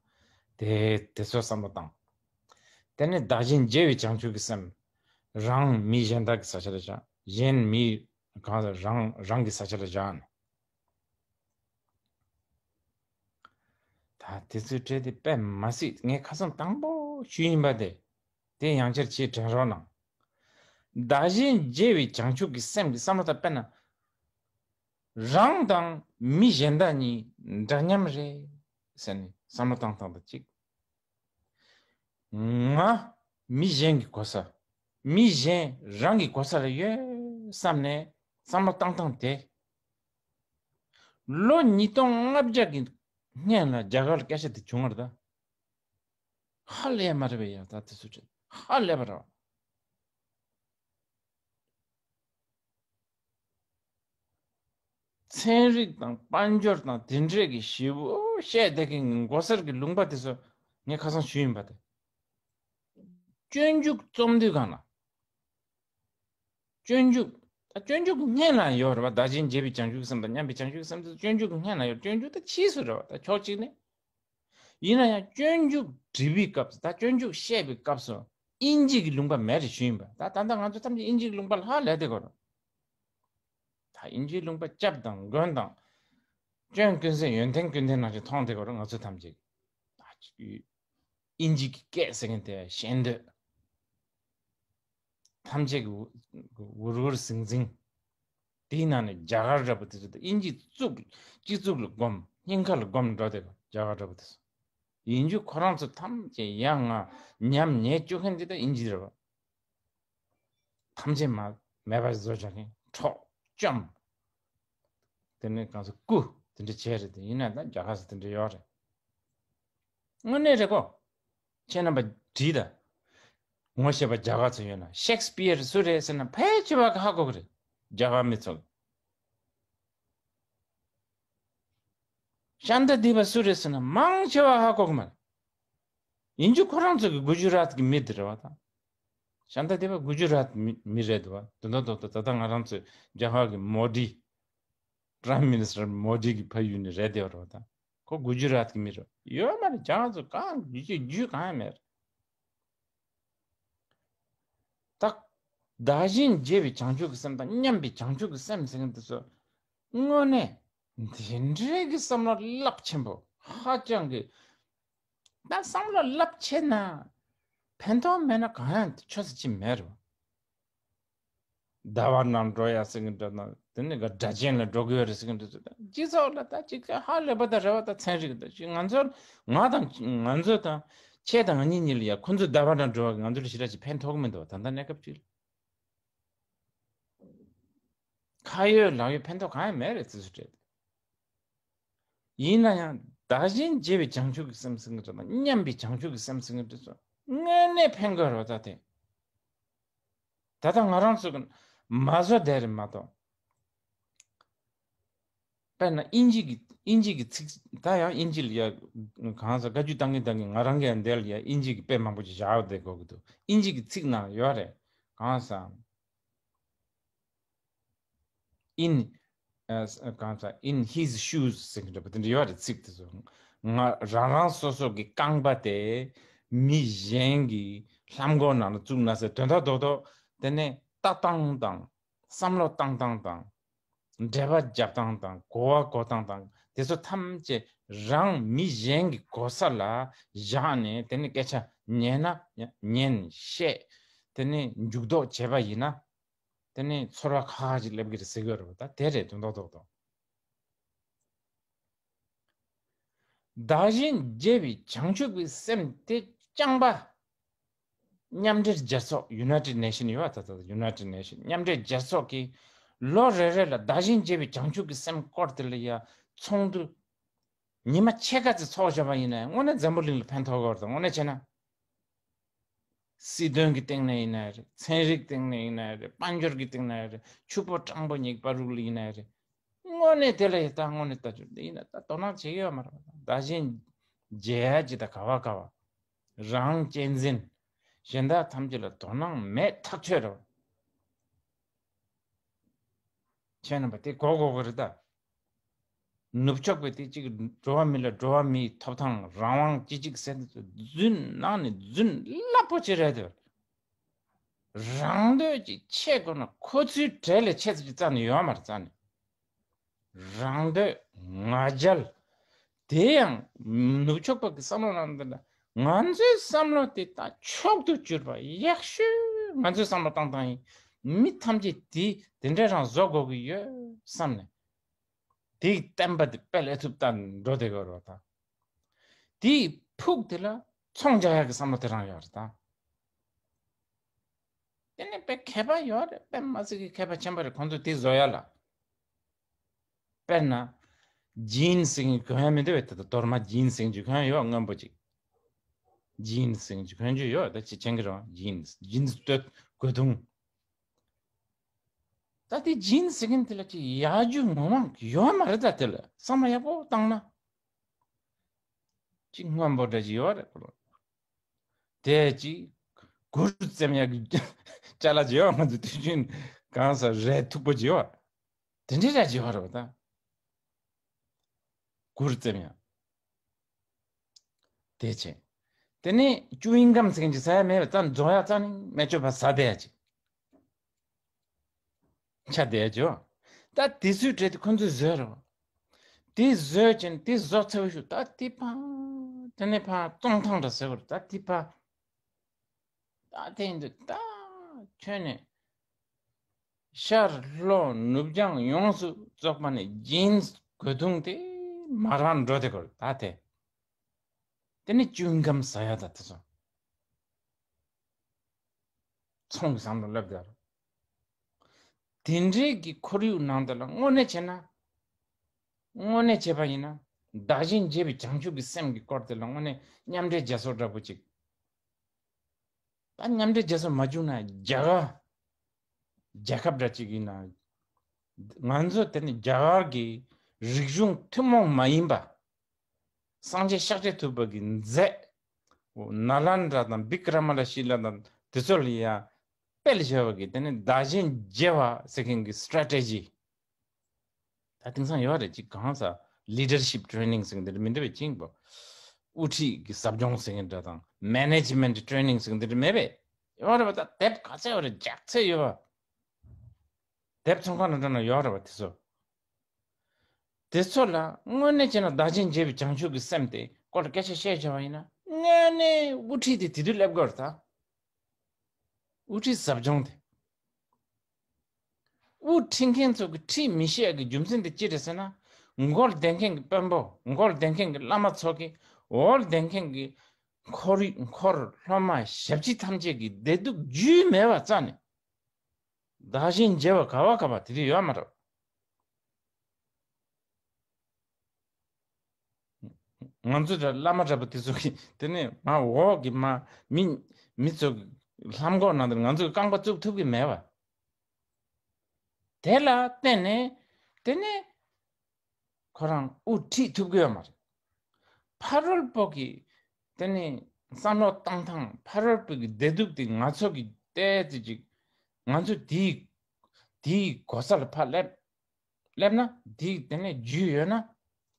དེ་དེ་ཚོ་བསམ་བློ་བཏང་། དེ་ནས་བདག་གཞན་བརྗེ་བའི་བྱང་ཆུབ་ཀྱི་སེམས། རང་མི་གཞན་དག་གི་ས་ཆ་ལ་བཞག་གཞན་མི་གང་ཟག་རང་རང་གི་ས་ཆ་ལ་བཞག་ནས། ད་དེ་ཚོའི་གྲས་དེ་དཔེ་མ་སྲིད་ངས་ཁ་སང་དང་པོ་ཞུས་ཡིན་པ་དེ། དེ་ཡང་བསྐྱར་ཅིག་དྲན་རོགས་གནང་། བདག་གཞན་བརྗེ་བའི་བྱང་ཆུབ་ཀྱི་སེམས་ཀྱི་བསམ་བློ་དང་དཔེར་ན། རང་དང་མི་གཞན་དག་གཉིས་འདྲ་མཉམ་རེད་ཟེར་ནས་བསམ་བློ་བཏང་སྟངས་དང་གཅིག་ང་མི་གཞན་གྱི་གོ་ས། མི་གཞན་རང་གི་གོ་ས་ལ་ཡོད་བསམ་ནས་བསམ་བློ་བཏང་སྟངས་དེ། ལོ་ཉིས་སྟོང་ལྔ་བརྒྱ་གི་སྔན་ལ་རྒྱ་གར་ལ་སྐད་ཆ་དེ་བྱུང་བ་རེད་ད། ཧ་ལས་མ་རེད་པས་ཡ་ད་དེ་ཚོ་ཧ་ལས་པ་རེད་བ། ཚན་རིག་དང་དཔལ་འབྱོར་དང་དེ་འདྲས་ཀྱི་ཞེ་པོ་བཤད་བསྡད་མཁན་གྱི་མགོ་སེར་གྱི་ལུང་པ་དེ་ཚོ་ངས་ཁ་སང་ཞུས་ཡིན་པ་དེ། སྤྱོད་འཇུག་རྩོམ་དུས་སྒང་ལ། སྤྱོད་འཇུག་ད་སྤྱོད་འཇུག་སྔན་ལ་ཡོད་རེད་བ། བདག་གཞན་བརྗེ་བའི་བྱང་ཆུབ་སེམས་དང་མཉམ་པའི་བྱང་ཆུབ་སེམས་དེ་སྤྱོད་འཇུག་སྔན་ལ་ཡོད། སྤྱོད་འཇུག་ད་ཕྱིས་སུ་རེད་བ། ད་ཕྱོགས་གཅིག་ནས། ཡིན་ན་ཡང་སྤྱོད་འཇུག་འབྲི་བའི་སྐབས་སུ་ད་སྤྱོད་འཇུག་བཤད་པའི་སྐབས་སུ་དབྱིན་ཇི་གི་ལུང་པ་མེད་རེད་ཞུས་ཡིན་པ། ད་ད་ལྟ་ང་ཚོ་ཐམས་ཅད་དབྱིན་ཇི་གི་ལུང་པ་ལྷག་ལས་དེ་གོ་རེད། ད་དབྱིན་ཇིའི་ལུང་པ་སྐྱབས་དང་མགོན་དང་། སྐྱོན་ཀུན་ཟད་ཡོན་ཏན་ཀུན་ལྡན་ནང་བཞིན་མཐོང་དེ་གོ་རེད་ང་ཚོ་ཐམས་ཅད། ད་དབྱིན་ཇི་གི་སྐད་ཟེར་མཁན་དེ་ཤེས་འདོད། ཐམས་ཅད་ཀྱི་འུར་འུར་ཟིང་ཟིང་། དེའི་ནང་ནས་རྒྱ་གར་འདྲ་པོ་དེ་ཚོ་དབྱིན་ཇི་གཙུག་སྤྱི་གཙུག་ལ་སྒོམ་སྙིང་ཁ་ལ་སྒོམ་འགྲོ་དེ་རྒྱ་གར་འདྲ་པོ་དེ་ཚོ། ཡིན་རྒྱུ་ཁོ་རང་ཚོ་ཐམས་ཅད་ཡང་ང་ཉམས་ཉེས་བཅུག་མཁན་དེ་ད་དབྱིན་ཇི་རེད་བ། ཐམས་ཅད་མ་མེད་པ་བཟོ་བྱ་མཁན་འཕྲོག་བཅོམ། དེ་ནས་གང་ཟག་རྐུ་དེ་འདྲ་བྱས་རེད་དེ་ཡིན་ན་ད་རྒྱ་གར་སུ་དེ་འདྲ་ཡོད་རེད། དངོས་གནས་རེད་གོ། ཁྱེད་རྣམ་པ་དྲིས་ད། ངོ་ཤེས་པ་རྒྱ་གར་ཚོ་ཡོད་ན་ཤེག་སྤིར་སུ་རེད་ཟེར་ན་ཕལ་ཆེ་བ་གི་ཧ་གོ་གི་རེད། རྒྱ་གར་མི་ཚོ། ཤཱནྟ་དྷི་པ་སུ་རེད་ཟེར་ན་མང་ཆེ་བ་ཧ་གོ་གི་མ་རེད། ཡིན་རྒྱུ་ཁོ་རང་ཚོ་གི་གུ་ཇུ་རཱཏ་གི་མི་དེ་རེད་བ་དང་། ཤཱནྟ་དེ་བ་གུ་ཇུ་རཱཏ་མི་མི་རེད་འདུག་བ། དོན་དག་ཏོག་ཏོ་ད་ལྟ་ང་རང་ཚོའི་རྒྱ་གར་གྱི་མོ་ཌི། Prime Minister མོ་ཌི་གི་ཕ་ཡུལ་ནས་རེད་དེ་བ་རོ་ད། ཁོ་གུ་ཇུ་རཱཏ་གི་མི་རོ་ཡོད་མ་རེད། རྒྱ་གར་ཚོ་གང་རྒྱུ་ཆ་རྒྱུས་གང་ཡང་མེད་རེད། ད་བདག་གཞན་བརྗེ་བའི་བྱང་ཆུབ་ཀྱི་སེམས་དང་མཉམ་པའི་བྱང་ཆུབ་ཀྱི་སེམས་ཟེར་མཁན་དེ་ཚོ་དངོས་གནས་དེ་འདྲའི་གི་བསམ་བློ་རླབས་ཆེན་པོ་ཧ་ཅང་གི། ད་བསམ་བློ་རླབས་ཆེ་ན་ཕན་ཐོགས་མེད་ན་གང་ཡང་ཆོས་ཟེར་གྱི་མེད་རེད། ཟླ་བ་ནང་འགྲོ་ཡ་ཟེར་གྱི་འདྲ་ན་དེ་ནི་ག་སྒྲ་གཅན་ལ་འགྲོ་གི་ཡོད་རེད་ཟེར་གྱི་འདྲ་ཚོད་ད་སྤྱི་ཚོགས་ལ་ད་ཅིག་ཧ་ལས་པ་དང་རེ་བ་དང་ཚན་རིག་དང་ཅིག་ང་ཚོར་ང་དང་ང་ཚོ་དང་ཁྱེད་དང་ང་གཉིས་གཉིས་ལ་ཡ་ཁོ་ཚོ་ཟླ་བ་ནང་འགྲོ་བ་གི་ང་ཚོ་ལ་ཞེ་དྲག་ཅིག་ཕན་ཐོགས་གི་མི་འདུག་ད་ལྟ་གནས་སྐབས་ཅིག་ལ། ཁ་ཡོད་ལག་ཡོད་ཕན་ཐོགས་གང་ཡང་མེད་རེད་ཙི་སུ་སྤྲད། ཡིན་ན་ཡང་བདག་གཞན་བརྗེ་བའི་བྱང་ཆུབ་ཀྱི་སེམས་ཟེར་གྱི་འདྲ་དང་མཉམ་པའི་བྱང་ཆུབ་ཀྱི་སེམས་ཟེར་གྱི་འདྲ་ཚོ་དངོས་གནས་ཕན་དགོས་རེད་བ། ད་དེ་ད་ལྟ་ང་རང་ཚོ་གི་མ་བཟོ་བསྡད་རེད་མ་གཏོགས། དཔེར་ན་དབྱིན་ཇི་གི་དབྱིན་ཇི་གི་ཚིག་ད་ཡང་དབྱིན་ཇི་ལ་ཡ་གང་ཟེར་བཀའ་བཀྱོན་བཏང་གིན་བཏང་གིན་ང་རང་གི་ཡང་འདིར་ལ་ཡ་དབྱིན་ཇི་གི་དཔེ་མང་པོ་ཅིག་བཞག་བསྡད་དགོས་ཀྱི་འདུག་དབྱིན་ཇི་གི་ཚིག་ནང་ཡོད་རེད། གང་ཟེར། in གང་ཟེར། In his shoes ཟེར་གྱི་འདྲ་པོ་དེ་འདྲ་ཡོད་རེད། ཚིག་དེ་ཚོ་ང་རང་རང་སོ་སོ་གི་རྐང་པ་དེ་མི་གཞན་གྱི་ལྷམ་གོག་ནང་ལ་བཙུགས་ན་ཟེར་དོན་དག་རྡོག་རྡོག་དེ་ནས་ལྟ་སྟངས་དང་བསམ་བློ་བཏང་སྟངས་དང་འབྲེལ་བ་རྒྱབ་སྟངས་དང་གོ་བ་གོ་སྟངས་དང་དེ་ཚོ་ཐམས་ཅད་རང་མི་གཞན་གྱི་གོ་ས་ལ་བཞག་ནས་དེ་ནས་སྐད་ཆ་ཉན་ན་ཉན་བཤད་དེ་ནས་འཇུག་ལྡོག་བྱས་པ་ཡིན་ན། དེ་ནས་ཚོར་བ་ཁག་ཁག་ཅིག་སླེབས་ཀྱི་རེད་ཟེར་གྱི་ཡོད་རེད་པ། ད་དེ་རེད་དོན་དག་རྡོག་རྡོག་བདག་གཞན་བརྗེ་བའི་བྱང་ཆུབ་ཀྱི་སེམས་དེ་རྐྱང་པ་མཉམ་འབྲེལ་རྒྱལ་ཚོགས་United Nation ཡོད་པ། ད་ད་United Nation མཉམ་འབྲེལ་རྒྱལ་ཚོགས་ཀྱིས་ལོ་རེ་རེ་ལ་བདག་གཞན་བརྗེ་བའི་བྱང་ཆུབ་ཀྱི་སེམས་སྐོར་དེ་ལ་ཡ་ཚོགས་འདུ་ཉི་མ་ཕྱེད་ཀ་ཙམ་ཚོགས་བཞག་པ་ཡིན་ན་དངོས་གནས་འཛམ་བུ་གླིང་ལ་ཕན་ཐོགས་ཀྱི་ཡོད་རེད། དངོས་གནས་བྱས་ན། སྲིད་དོན་གྱི་སྟེང་ནས་ཡིན་ན་རེད། ཚན་རིག་སྟེང་ནས་ཡིན་ན་རེད། དཔལ་འབྱོར་གྱི་སྟེང་ནས་རེད། ཕྱུག་པོ་སྤྲང་པོ་ཉེས་པ་རུག་ལ་ཡིན་ན་རེད། དངོས་གནས་དེ་ལ་ཡི་ད་དངོས་གནས་ལྟ་རྒྱུ་འདི་ཡིན་ན་ད་དོ་སྣང་བྱེད་ཀྱི་ཡོད་མ་རེད་པ། བདག་གཞན་བརྗེ་ཡ་ཅི་ད་ག་བ་ག་བ། རང་གཅེས་འཛིན། གཞན་དག་ཐམས་ཅད་ལ་དོ་སྣང་མེད་ཐག་ཆོད་རེད་པ། ཁྱེད་རྣམ་པ་དེ་གོ་གོ་གི་རེད་ད། ནུབ་ཕྱོགས་པའི་དེ་གཅིག་འགྲོ་བ་མི་ལ་འགྲོ་བ་མིའི་ཐོབ་ཐང་རང་དབང་སྤྱི་གཅིག་ཟེར་དེ་ཚོ་རྫུན་ནང་ནས་རྫུན་རླབས་པོ་ཆེ་རེད་དེ། རང་འདོད་ཀྱི་ཆེད་དགོས་ན་ཁོ་ཚོའི་གྲས་ལས་ཆེ་ཙམ་ཅིག་རྩ་ནས་ཡོད་མ་རེད་རྩ་ནས། རང་འདོད་ང་རྒྱལ། དེ་ཡང་ནུབ་ཕྱོགས་པ་གི་བསམ་བློ་ནང་འདི་ལ་ང་ཚོའི་བསམ་བློ་དེ་ད་མཆོག་ཏུ་གྱུར་པ་ཡག་ཤོས་ང་ཚོའི་བསམ་བློ་བཏང་སྟངས་ཡིན། མི་ཐམས་ཅད་དེ་དེ་འདྲ་རང་བཟོ་དགོས་ཀྱི་ཡོད་བསམ་ནས་དེའི་བསྟན་པ་དེ་དཔེ་ལས་ཐུབ་ལྟ་འགྲོ་བསྡད་དགོས་རེད་པ། ད་དེའི་ཕུགས་དེ་ལ་ཚོང་རྒྱག་ཡག་གི་བསམ་བློ་དེ་རང་ཡོད་རེད་ད། དེ་ནས་དཔེ་མཁས་པ་ཡོད་རེད། དཔེ་མ་སྲིད་ཀྱི་མཁས་པ་ཆེན་པོ་རེད། ཁོང་ཚོས་དེ་བཟོ་ཡ་ལ། དཔེར་ན། ཇིན་ཟེར་མཁན་གོན་ཡ་མི་འདུག་བས། ད་ལྟ་གཏོར་མ་ཇིན་ཟེར་མཁན་གྱི་གོན་ཡ་ཡོད་སྔོན་པོ་ཅིག་ཇིན་ཟེར་མཁན་གྱི་གོན་རྒྱུ་ཡོད། ད་ཅི་ཆེན་གྱི་རང་ཇིན། ཇིན་སྟོད་གོས་ཐུང་། ད་དེ་ཇིན་ཟེར་མཁན་དེ་ལ་ཅི་ཡག་རྒྱུ་ངོ་མ་ཡོད་མ་རེད། ད་དེ་ལ་བསམ་བློ་ཡག་པོ་བཏང་ན། ཅི་སྔོན་པོ་འདྲ་ཅིག་ཡོད་རེད་ཁོ་ལ། དེ་ཅི་གུར་བཙེམ་ཡག་གི་ཅ་ལག་ཅིག་ཡོད། ང་ཚོ་དུས་རྒྱུན་གང་ཟག་རས་མཐུག་པོ་ཅིག་ཡོད། དེ་འདྲའི་ར་ཅིག་ཡོད་རེད་པ་ད། གུར་བཙེམ་ཡག་དེ་བྱས། དེ་ནས་ཅུ་ཡིང་གམ་ཟེར་མཁན་ཅིག་ཟ་ཡ་མེད་པ་རྩ་ནས་རྫོགས་ཡ་རྩ་ནས་མེད་ཆོག་པ་ཟ་བསྡད་ཡ་ཅིག་ཆ་བསྡད་ཡ་ཅིག་ཡོད། ད་དེ་ཚོའི་གྲས་དེ་ཁོ་ཚོས་བཟོས་རེད་པ། དེ་བཟོས་ཅན་དེ་བཟོ་ཚར་བའི་ཤུགས་ད་དེ་ཕ། དེ་ནས་ཕ་བཙོང་ཐང་འདྲ་ཟེར་བ་རེད། ད་དེ་ཕ། ད་དེ་ཡིན་དུས་ད་ཁྱོད་ནས་ཤར་ལྷོ་ནུབ་བྱང་ཡོངས་སུ་རྫོགས་པ་ནས་ཇིན་གོས་ཐུང་དེ་མ་རང་འགྲོ་དེ་གོ་ད་དེ། དེ་ནས་ཅུན་གམ་ཟ་ཡ་ད་དེ་ཚོ་ཚོང་གི་བསམ་བློ་སླེབས་དེ་རེད། དེ་འདྲའི་གི་ཁོར་ཡུག་ནང་དེ་ལ་དངོས་གནས་བྱས་ན། དངོས་གནས་བྱས་པ་ཡིན་ན། བདག་གཞན་བརྗེ་བའི་བྱང་ཆུབ་ཀྱི་སེམས་ཀྱི་སྐོར་དེ་ལ་དངོས་གནས་མཉམ་འབྲེལ་རྒྱལ་ཚོགས་འདྲ་པོ་ཅིག་ད་མཉམ་འབྲེལ་རྒྱལ་ཚོགས་མ་བྱུང་ན་རྒྱ་གར་རྒྱལ་ཁབ་འདྲ་ཅིག་ཡིན་ན། ང་ཚོ་དེ་ནི་རྒྱ་གར་གྱི་རིག་གཞུང་ཐུན་མོང་མ་ཡིན་པ། སངས་རྒྱས་ཤཱཀྱ་ཐུབ་པ་གི་མཛད། ནཱ་ལནྡྲ་དང་བི་ཀྲ་མ་ལ་ཤི་ལ་དང་དེ་ཚོ་ལ་ཡང་ སྤེལ་བྱས་པ་གི་དེ་ནི་བདག་གཞན་བརྗེ་བ་ཟེར་མཁན་གྱི་strategy། ད་དེང་སང་ཡོད་རེད། ཅིག་གང་ཟེར་leadership training ཟེར་མཁན་དེ་འདྲ་མི་འདྲ་བའི་ཅིག་པོ། དབུ་ཁྲིད་ཀྱི་ཟབ་སྦྱོང་ཟེར་མཁན་འདྲ་དང་management training ཟེར་མཁན་དེ་འདྲ་མེད་པས། ཡོད་རེད་པ། ད་དེབ་ག་ཚད་ཡོད་རེད། ལྗགས་ཚད་ཡོད་པ། དེབ་ཚོང་ཁང་ནང་འགྲོ་ན་ཡོད་རེད་པ་དེ་ཚོ། དེ་ཚོ་ལ་དངོས་གནས་བྱས་ན་བདག་གཞན་བརྗེ་བའི་བྱང་ཆུབ་ཀྱི་སེམས་དེ་སྐོར་ལ་སྐད་ཆ་བཤད་བྱ་བ་ཡིན་ན། དངོས་གནས་དབུ་ཁྲིད་དེ་དེ་དུས་སླེབས་དགོས་རེད་ད། དབུ་ཁྲིད་ཟབ་སྦྱོང་དེ། དབུ་ཁྲིད་མཁན་ཚོ་གི་ཁྲིད་མི་ཤེས་ཀྱི་རྒྱུ་མཚན་དེ་ཅི་རེད་ཟེར་ན། མགོ་ལ་བསྡད་མཁན་གྱི་དཔོན་པོ། མགོ་ལ་བསྡད་མཁན་གྱི་བླ་མ་ཚོ་གི། འོག་ལ་བསྡད་མཁན་གྱི་འཁོར་འཁོར་སློབ་མ་ཞབས་ཕྱི་ཐམས་ཅད་ཀྱི་བདེ་སྡུག་རྒྱུས་མེད་པ་རྩ་ནས། བདག་གཞན་བརྗེ་བ་ག་བ་ག་བ་དེ་དུས་ཡོད་མ་རེད། ང་ཚོ་འདྲ་བླ་མ་འདྲ་པོ་དེ་ཚོ་གི་དེ་ནས་མ་འོག་གི་མ་མི་མི་ཚོ་གི་ལྷམ་གོག་ནང་དུ་ང་ཚོ་གི་རྐང་པ་བཙུགས་ཐུབ་ཀྱི་མེད་པ། དེ་ལ་བརྟེན་ནས་དེ་ནས་ཁོ་རང་དབུ་ཁྲིད་ཐུབ་ཀྱི་ཡོད་མ་རེད། ཕ་རོལ་པོ་གི་དེ་ནས་བསམ་བློ་བཏང་སྟངས། ཕ་རོལ་པོ་གི་བདེ་སྡུག་དེ་ང་ཚོ་གི་ཏོག་ཙམ་ཅིག་ང་ཚོ་དེའི་དེའི་གོ་ས་ལ་ཕར་སླེབས། སླེབས་ན་དེ་དེ་ནས་རྒྱུས་ཡོད་ན།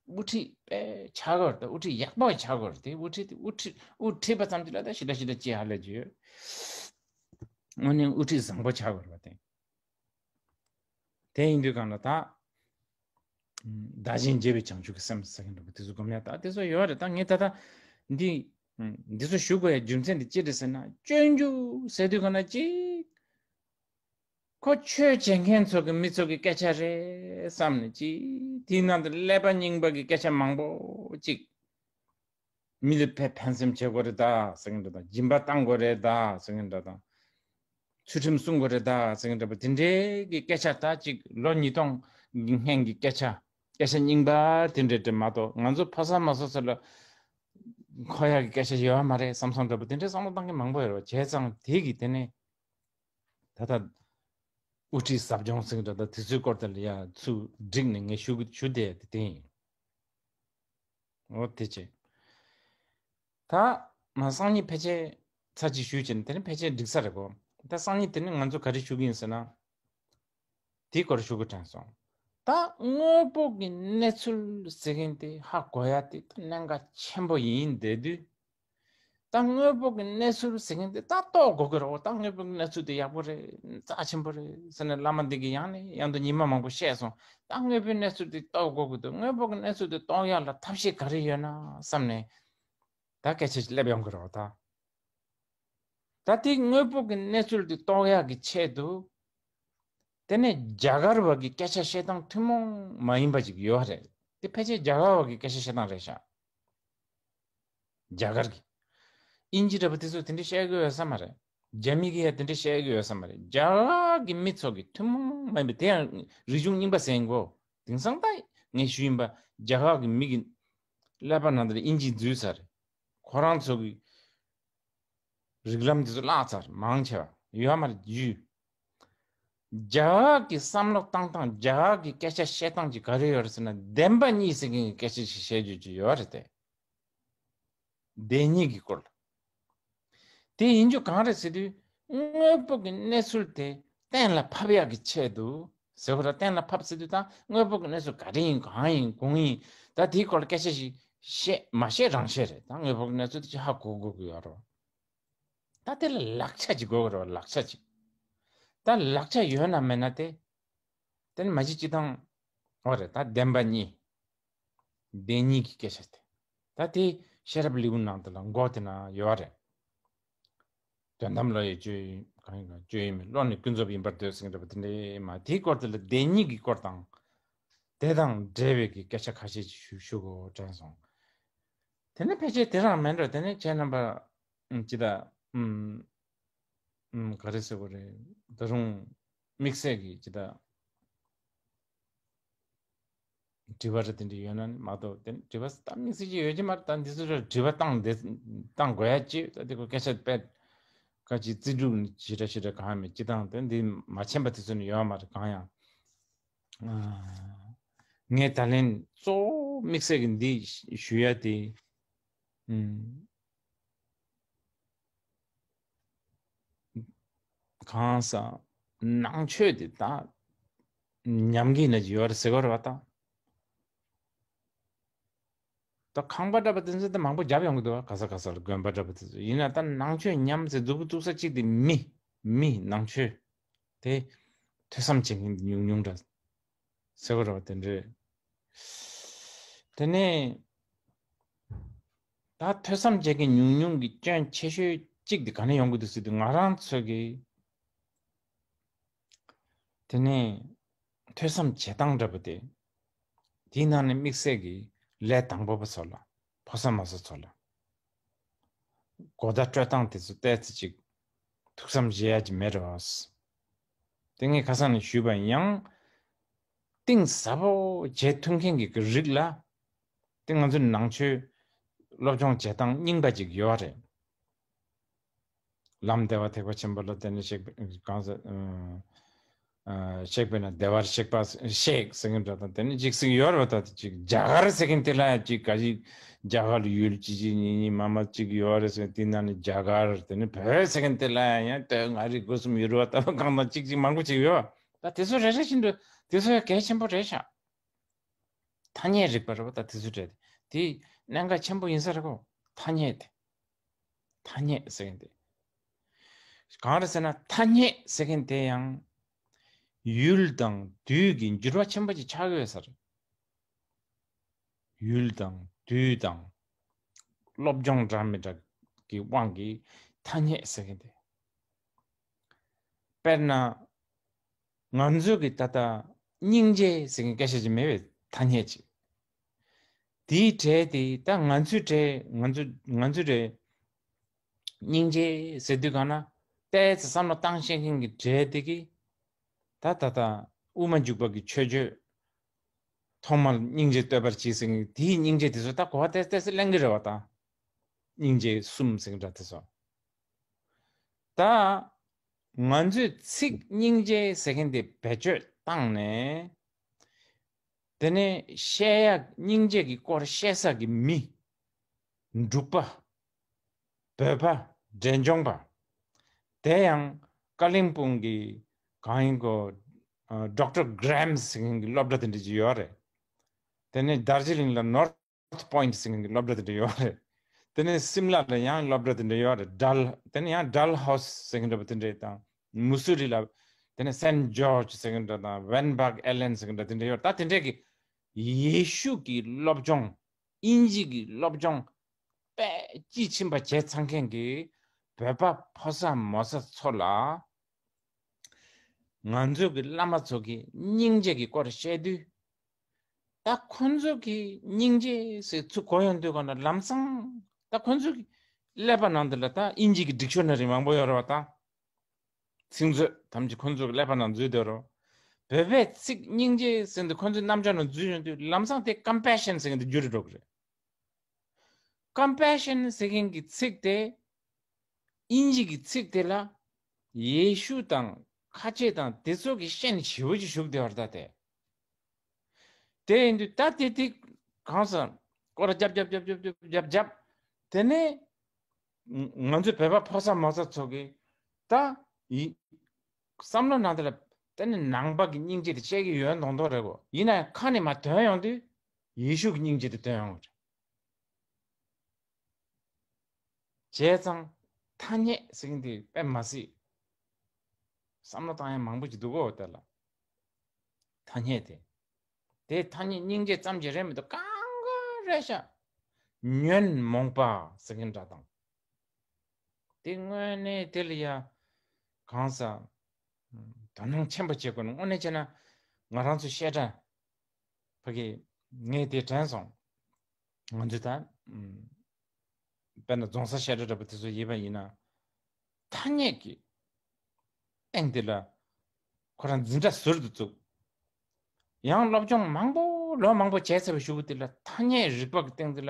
དབུ་ཁྲིད་དཔེ་ཆགས་ཀྱི་རེད། དབུ་ཁྲིད་ཡག་པོ་ཆགས་ཀྱི་རེད། དེ་དབུ་ཁྲིད་དེ་དབུ་ཁྲིད་དབུ་ཁྲིད་པ་ཙམ་གྱིས་ལ་ད་ཞེ་དྲག་ཞེ་དྲག་ཅིག་ཧ་ལས་རྒྱུ་ཡོད། དངོས་གནས་དབུ་ཁྲིད་བཟང་པོ་ཆགས་ཀྱི་རེད་པ། དེ་དེ་ཡིན་དུས་གང་ལ་ད་བདག་གཞན་བརྗེ་བའི་བྱང་ཆུབ་ཀྱི་སེམས་ཟེར་མཁན་འདྲ་པོ་དེ་ཚོ་སྒོམ་ཡ་ད་དེ་ཚོ་ཡོད་རེད། ད་ངས་ད་ལྟ་འདི་འདི་ཚོ་ཞུ་དགོས་ཡ་རྒྱུ་མཚན་དེ་ཅི་རེད་ཟེར་ན། སྤྱོད་འཇུག་ཟེར་དུས་གང་ལ་ཅིག་ཁོ་ཆོས་བྱེད་མཁན་ཚོ་གི་མི་ཚོ་གི་སྐད་ཆ་རེད་བསམ་ནས་ཅིག་དེའི་ནང་དུ་ཀླད་པ་རྙིང་པ་གི་སྐད་ཆ་མང་པོ་ཅིག་མི་ལ་ཕན་ཕན་སེམས་བྱེད་དགོས་རེད་ད་ཟེར་མཁན་འདྲ་དང་། སྦྱིན་པ་བཏང་དགོས་རེད་ད་ཟེར་མཁན་འདྲ་དང་། ཚུལ་ཁྲིམས་སྲུང་དགོས་རེད་ད་ཟེར་མཁན་འདྲ་པོ་དེ་འདྲའི་གི་སྐད་ཆ། ད་ཅིག་ལོ་ཉིས་སྟོང་སྔན་གྱི་སྐད་ཆ། སྐད་ཆ་རྙིང་པ་དེ་འདྲ་དེ་མ་གཏོགས་ང་ཚོ་ཕ་ས་མ་སོ་སོ་ལ་གོ་ཡག་གི་སྐད་ཆ་ཡོད་མ་རེད་བསམ་བསམ་འདྲ་པོ་དེ་འདྲའི་བསམ་བློ་བཏང་མཁན་མང་པོ་ཡོད་རེད་པ། བྱས་ཙང་དེ་གི་དེ་ནས། ད་ལྟ་དབུ་ཁྲིད་ཟབ་སྦྱོང་ཟེར་གྱི་འདྲ། ད་དེ་ཚོའི་སྐོར་དེ་ལ་ཡ་ཚུར་བསྒྲིགས་ནས་ངས་ཞུ་ཞུ་བསྡད་དེ་དེ་ཡིན། འོ་དེ་བྱས། ད་ང་སང་ཉིན་ཕལ་ཆེར་ཚར་གཅིག་ཞུས་བྱས་ནས་དེ་ནི་ཕལ་ཆེར་འགྲིག་ས་རེད་གོ། ད་སང་ཉིན་དེ་ནི་ང་ཚོ་ག་རེ་ཞུ་གི་ཡིན་ཟེར་ན། དེའི་སྐོར་ཞུ་དགོས་དྲན་སོང་། ད་དངོས་པོ་གི་གནས་ ཚུལ་ཟེར་མཁན་དེ་ཧ་གོ་ཡ་དེ་ད་གནད་འགག་ཆེན་པོ་ཡིན་བསྡད་དུས། ད་དངོས་པོ་གི་གནས་ཚུལ་ཟེར་མཁན་དེ་ད་རྟོགས་དགོས་ཀྱི་རེད། འོ་ད་དངོས་པོ་གི་གནས་ཚུལ་དེ་ཡག་པོ་རེད། རྩ་ཆེན་པོ་རེད་ཟེར་ནས་བླ་མ་འདི་གིས་ཡང་ནས་ཡང་དུ་ཉི་མ་མང་པོ་བཤད་སོང་། ད་དངོས་པོའི་གནས་ཚུལ་དེ་རྟོགས་དགོས་ཀྱི་འདུག་དངོས་པོ་གི་གནས་ཚུལ་དེ་རྟོགས་ཡག་ལ་ཐབས་ཤེས་ག་རེ་ཡོད་ན་བསམ་ནས་ད་སྐད་ཆ་ཞིག་སླེབས་ཡོང་གི་རེད། འོ་ད། ད་དེ་དངོས་པོ་གི་གནས་ཚུལ་དེ་རྟོགས་ཡག་གི་ཆེད་དུ། དེ་ནས་རྒྱ་གར་བ་གི་སྐད་ཆ་བཤད་སྟངས་ཐུན་མོང་མ་ཡིན་པ་ཅིག་ཡོད་རེད། དེ་ཕལ་ཆེར་རྒྱ་གར་བ་གི་སྐད་ཆ་བཤད་སྟངས་རེད་ཤག་རྒྱ་གར་གི། དབྱིན་ཇི་འདྲ་པོ་དེ་ཚོ་དེ་འདྲ་བཤད་གི་ཡོད་ས་མ་རེད། རྒྱ་མི་གི་ཡ་དེ་འདྲ་བཤད་གི་ཡོད་ས་མ་རེད། རྒྱ་གར་གི་མི་ཚོ་གི་ཐུན་མོང་མ་ཡིན་པ་དེ་ཡང་རིག་གཞུང་རྙིང་པ་ཟེར་གོ། དེང་སང་ད་ངས་ཞུས་ཡིན་པ། རྒྱ་གར་གི་མི་གི་ཀླད་པ་ནང་དུ་དབྱིན་ཇི་འཛུལ་ཚར་རེད། ཁོ་རང་ཚོ་གི་རིགས་ལམ་དེ་ཚོ་བརླག་ཚར། མང་ཆེ་བ་ཡོད་མ་རེད། རྒྱུ། རྒྱ་གར་གྱི་བསམ་བློ་བཏང་སྟངས། རྒྱ་གར་གྱི་སྐད་ཆ་བཤད་སྟངས་ཀྱི་ག་རེ་ཡོད་རེད་ཟེར་ན། བདེན་པ་གཉིས་ཟེར་མཁན་གྱི་སྐད་ཆ་ཞིག་བཤད་རྒྱུ་ཅིག་ཡོད་རེད་དེ། བདེན་གཉིས་ཀྱི་སྐོར་ལ། དེ་ཡིན་རྒྱུ་གང་རེད་ཟེར་དུས། དངོས་པོ་གི་གནས་ཚུལ་དེ་གཏན་ལ་ཕབ་ཡག་གི་ཆེད་དུ་ཟེར་བ་ར། གཏན་ལ་ཕབ་ཟེར་དུས་ད་དངོས་པོ་གི་གནས་ཚུལ་ག་རེ་ཡིན། གང་ཡིན་གང་ཡིན། ད་དེའི་སྐོར་ལ་སྐད་ཆ་ཞིག་བཤད་མ་བཤད་རང་བཤད་རེད། ད་དངོས་པོ་གི་གནས་ཚུལ་དེ་ཅིག་ཧ་གོ་དགོས་ཀྱི་ཡོད་རེད། ད་དེ་ལ་ལག་ཆ་ཅིག་དགོས་ཀྱི་རེད་པ། ལག་ཆ་ཅིག་ད་ལག་ཆ་ཡོད་ན་མེད་ན་དེ། དེ་ནི་མ་གཞི་སྤྱི་བཏང་། འོ་རེད། ད་བདེན་པ་གཉིས། བདེན་གཉིས་ཀྱི་སྐད་ཆ་དེ། ད་དེ་ཤེས་རབ་ལེའུ་ནང་དེ་ལ་མགོ་དེ་ན་ཡོད་རེད། དོན་དམ་བློ་ཡི་སྤྱོད་ཡུལ་གང་ཡིན་གང་སྤྱོད་ཡུལ་མིན། བློ་ནི་ཀུན་རྫོབ་ཡིན་པར་འདོད་ཟེར་མཁན་འདྲ་པོ་དེ་འདྲའི་མ། དེའི་སྐོར་དེ་ལ་བདེན་གཉིས་ཀྱི་སྐོར་དང་། དེ་དང་འབྲེལ་བའི་གི་སྐད་ཆ་ཁ་ཤས་ཅིག་ཞུ་ཞུ་དགོས་དྲན་སོང་། དེ་ནས་ཕལ་ཆེར་དེ་རང་མིན་འགྲོ། དེ་ནས་ཁྱེད་རྣམ་པ་ཅི་ད་ཨུམ་ཨུམ་ག་རེ་ཟེར་དགོས་རེད། ད་རུང་དམིགས་བསལ་གྱི་ཅི་ད་དྲི་བ་རེ་དེ་འདྲ་ཡོད་ན་ནི་མ་གཏོགས། དེ་ནི་དྲི་བ་ད་དམིགས་བསལ་ཅིག་ཡོད་ཀྱི་མ་རེད། ད་འདི་ཚོ་རེ་དྲི་བ་བཏང་དེ་བཏང་དགོས་ཡ་ཅི། ད་དེ་ཁོ་སྐད་ཆ་དཔེ་ཁ་ཅིག་རྩིས་སྒྲུབ་ནི་ཞེ་དྲག་ཞེ་དྲག་གང་ཡང་མེད། ཅི་དང་དེ་འདི་མ་མཁྱེན་པ་དེ་ཚོ་ནི་ཡོད་མ་རེད་གང་ཡང་། ཨ། ངས་ད་ལན་གཙོ་བོ་དམིགས་བསལ་གྱི་འདི་ཞུ་ཡ་དེ། ཨུམ། གང་ཟག་ནང་ཆོས་དེ་ད་ཉམས་ཀྱི་ན་ཅི་ཡོད་རེད་ཟེར་གོ་རེད་བ་ད། ད་ཁང་པ་འདྲ་པོ་དེ་ཚོ་ད་མང་པོ་རྒྱབ་ཡོང་གི་འདུག་བ། ག་ས་ག་ས་ལ་དགོན་པ་འདྲ་པོ་དེ་ཚོ་ཡིན་ན་ད་ནང་ཆོས་ཉམས་ཟེར་མཛུབ་གུ་བཙུགས་ས་གཅིག་དེ་མི་མི་ནང་ཆོས་དེ་ཐོས་བསམ་བྱེད་མཁན་ཉུང་ཉུང་འདྲ་ཟེར་གོ་རེད་བ། དེ་འདྲའི་དེ་ནས་ད་ཐོས་བསམ་བྱེད་མཁན་ཉུང་ཉུང་གི་སྐྱོན་ཆེ་ཤོས་གཅིག་དེ་ག་ནས་ཡོང་གི་འདུག་ཟེར་དུས་ང་རང་ཚོ་གི་དེ་ནས་ཐོས་བསམ་བྱེད་སྟངས་འདྲ་པོ་དེ། དེའི་ནང་ནས་དམིགས་བསལ་གྱི་ལས་དང་པོ་པ་ཚོ་ལ་ཕོ་གསར་མོ་གསར་ཚོ་ལ་གོ་བརྡ་སྤྲོད་སྟངས་དེ་ཚོ་ཏོག་ཙམ་ཅིག་ཐུགས་བསམ་བཞེས་ཡ་ཅིག་མེད་རེད་བ། དེ་ངས་ཁ་སང་ནས་ཞུས་པ་ཡང་གཏིང་ཟབ་པོ་བྱེད་ཐུབ་མཁན་གྱི་རིགས་ལ་དེ་ང་ཚོའི་ནང་ཆོས་སློབ་སྦྱོང་བྱེད་སྟངས་རྙིང་པ་ཅིག་ཡོད་རེད། ལམ་བདེ་བ་ཐེག་པ་ཆེན་པོ་ལ་དེ་ནི་གཤེགས་པའི་གང་ཟེར། ཨ་གཤེགས་པས་ན་བདེ་བར་གཤེགས་པ་གཤེགས་ཟེར་མཁན་འདྲ་དང་དེ་ནི་ཅིག་ཟེར་གྱི་ཡོད་རེད་བ། ད་དེ་ཅིག་རྒྱ་གར་ཟེར་མཁན་དེ་ལ་ཡང་ཅིག་ག་ཅིག་རྒྱ་གར་ལ་ཡུལ་གཅིག་གཅིག་གཉིས་གཉིས་མ་མ་གཅིག་ཡོད་རེད་ཟེར། དེ་ན་ནི་རྒྱ་གར་དེ་ནི་བོད་ཟེར་མཁན་དེ་ལ་ཡང་ཡང་ལྟོས་ང་རིག་དགོས་སམ་ཡུལ་བ་ལྟ་བུ་གང་དང་ཅིག་ཅིག་མང་པོ་ཅིག་ཡོད། ད་དེ་ཚོ་རེ་རེ་བཞིན་དུ་དེ་ཚོ་ཡང་གལ་ཆེན་པོ་རེད་ཤག་ཐ་སྙད་རིག་པ་རེད་བ། ད་དེ་ཚོ་རེད། དེ་གནད་འགག་ཆེན་པོ་ཡིན་ས་རེད་གོ། ཐ་སྙད་དེ། ཐ་སྙད་ཟེར་མཁན་དེ། གང་རེད་ཟེར་ན་ཐ་སྙད་ཟེར་མཁན་དེ་ཡང་ཡུལ་དང་དུས་ཀྱི་འགྱུར་བ་ཆེན་པོ་ཅིག་ཆགས་ཀྱི་ཡོད་ས་རེད། ཡུལ་དང་དུས་དང་སློབ་སྦྱོང་འདྲ་མི་འདྲ་གི་དབང་གིས་ཐ་སྙད་ཟེར་མཁན་དེ། དཔེར་ན། ང་ཚོ་གི་ད་ལྟ་སྙིང་རྗེ་ཟེར་མཁན་སྐད་ཆ་ཅིག་མེད་པའི་ཐ་སྙད་ཅིག་དེའི་གྲས་དེ་ད་ང་ཚོའི་གྲས་ང་ཚོ་ང་ཚོའི་གྲས་སྙིང་རྗེ་ཟེར་དུས་གང་ན་ཏོག་ཙམ་བསམ་བློ་བཏང་ཤེས་མཁན་གྱི་གྲས་དེ་གི་ད་ད་ལྟ་དབུ་མ་འཇུག་པ་གི་ཆོས་སྤྱོད་ཐོག་མར་སྙིང་རྗེ་བསྟོད་པར་གྱིས་ཟེར་མཁན་དེའི་སྙིང་རྗེ་དེ་ཚོ་ད་གོ་བ་ཏོག་ཙམ་ཏོག་ཙམ་ལེན་གི་རེད་བ། ད་སྙིང་རྗེ་གསུམ་ཟེར་མཁན་འདྲ་དེ་ཚོ། ད་ང་ཚོས་ཚིག་སྙིང་རྗེ་ཟེར་མཁན་དེ་བེད་སྤྱོད་བཏང་ནས། དེ་ནས་བཤད་ཡ་སྙིང་རྗེ་གི་སྐོར་བཤད་ས་གི་མི། འབྲུག་པ། བོད་པ། འབྲས་ལྗོངས་པ། དེ་ཡང་ཀ་ལིང་སྤུང་གི་གང་ཡིན་གོ། ཨ་Doctor Graham ཟེར་མཁན་གྱི་སློབ་གྲྭ་དེ་འདྲ་ཅིག་ཡོད་རེད། དེ་ནས་དར་ཇི་ལིང་ལ་North Point ཟེར་མཁན་གྱི་སློབ་གྲྭ་དེ་འདྲ་ཡོད་རེད། དེ་ནས་སིམ་ལ་ལ་ཡང་སློབ་གྲྭ་དེ་འདྲ་ཡོད་རེད། ཌལ། དེ་ནས་ཡང་Dalhousie ཟེར་མཁན་འདྲ་པོ་དེ་འདྲ་དང་། མུ་སུ་རི་ལ། དེ་ནས་Saint George ཟེར་མཁན་འདྲ་དང་། Van Buck Island ཟེར་མཁན་འདྲ་དེ་འདྲ་ཡོད་རེད། ད་དེ་འདྲས་ཀྱི་ཡེ་ཤུ་གི་སློབ་སྦྱོང་། དབྱིན་ཇི་གི་སློབ་སྦྱོང་། དཔེ་དཔྱིས་ཕྱིན་པ་བྱས་ཚར་མཁན་གྱི་བོད་པ་ཕོ་གསར་མོ་གསར་ཚོ་ལ། ང་ཚོ་གི་བླ་མ་ཚོ་གི་སྙིང་རྗེ་གི་སྐོར་བཤད་དུས། ད་ཁོ་ཚོ་གི་སྙིང་རྗེ་ཟེར་ཚུར་གོ་ཡོང་དུས་ག་ན་ལམ་སང་། ད་ཁོ་ཚོ་གི་ཀླད་པ་ནང་དུ་ལ་ད་དབྱིན་ཇི་གི་ཌིག་ཤོ་ན་རི་མང་པོ་ཡོད་རེད་བ་ད། ཚིག་མཛོད་ཐམས་ཅད་ཁོ་ཚོ་གི་ཀླད་པ་ནང་འཛུལ་བསྡད་རོ། བོད་པའི་ཚིག་སྙིང་རྗེ་ཟེར་དུས་ཁོ་ཚོའི་རྣམ་ཅོག་ནང་འཛུལ་ཡོང་དུས་ལམ་སང་དེ་ཀམ་པེ་ཤན་ཟེར་མཁན་དེ་འགྱུར་འགྲོ་གི་རེད། ཀམ་པེ་ཤན་ཟེར་མཁན་གྱི་ཚིག་དེ། དབྱིན་ཇི་གི་ཚིག་དེ་ལ་ཡེ་ཤུ་དང་ཁ་ཆེ་དང་དེ་ཚོ་གི་ཤན་ཞེ་པོ་ཅིག་ཞུགས་བསྡད་པ་རེད་ད་དེ། དེ་ཡིན་དུས་ད་དེ་དེ་གང་ཟེར། སྐོར་ར་རྒྱབ་རྒྱབ་རྒྱབ་རྒྱབ་རྒྱབ་རྒྱབ། དེ་ནས་ང་ཚོའི་བོད་པ་ཕོ་གསར་མོ་གསར་ཚོ་གི་ད་ཡི་བསམ་བློ་ནང་དེ་ལ་དེ་ནི་ནང་པ་གི་སྙིང་རྗེ་དེ་བཤད་ཀྱི་ཡོད་མདོག་མདོག་རེད་གོ། ཡིན་ན་ཡང་ཁ་ནས་མར་ཐོན་ཡོང་དུས་ཡེ་ཤུ་གི་སྙིང་རྗེ་དེ་ཐོན་ཡོང་གི་རེད། བྱས་ཙང་ཐ་སྙད་ཟེར་མཁན་དེ་དཔེ་མ་སྲིད་བསམ་བློ་བཏང་ཡ་མང་པོ་ཅིག་འདུག་གོ། དེ་ལ་ཐ་སྙད་དེ། དེ་ཐ་སྙད་སྙིང་རྗེ་ཙམ་གྱིས་རེད་མི་འདུག་གང་ག་རེད་ཤག་ཉོན་མོངས་པ་ཟེར་མཁན་འདྲ་དང་། དེ་དངོས་གནས་དེ་ལ་ཡ་གང་ཟག་དོ་སྣང་ཆེན་པོ་བྱེད་དགོས་ན། དངོས་གནས་བྱས་ན་ང་རང་ཚོ་བཤད་གྲྭ་ཕ་གི་ངས་དེ་དྲན་སོང་། ང་ཚོ་ད་ཨམ། དཔེར་ན་རྫོང་སར་བཤད་གྲྭ་འདྲ་པོ་དེ་ཚོ་ཡིན་པ་ཡིན་ན། ཐ་སྙད་ཀྱི་སྟེང་དེ་ལ་ཁོ་རང་འཛིན་གྲྭ་ཟུར་དུ་བཙུགས། ཡང་སློབ་སྦྱོང་མང་པོ་ལོ་མང་པོ་བྱས་ཚར་བའི་གཞུག་གུ་དེ་ལ་ཐ་སྙད་རིག་པ་གི་སྟེང་དེ་ལ་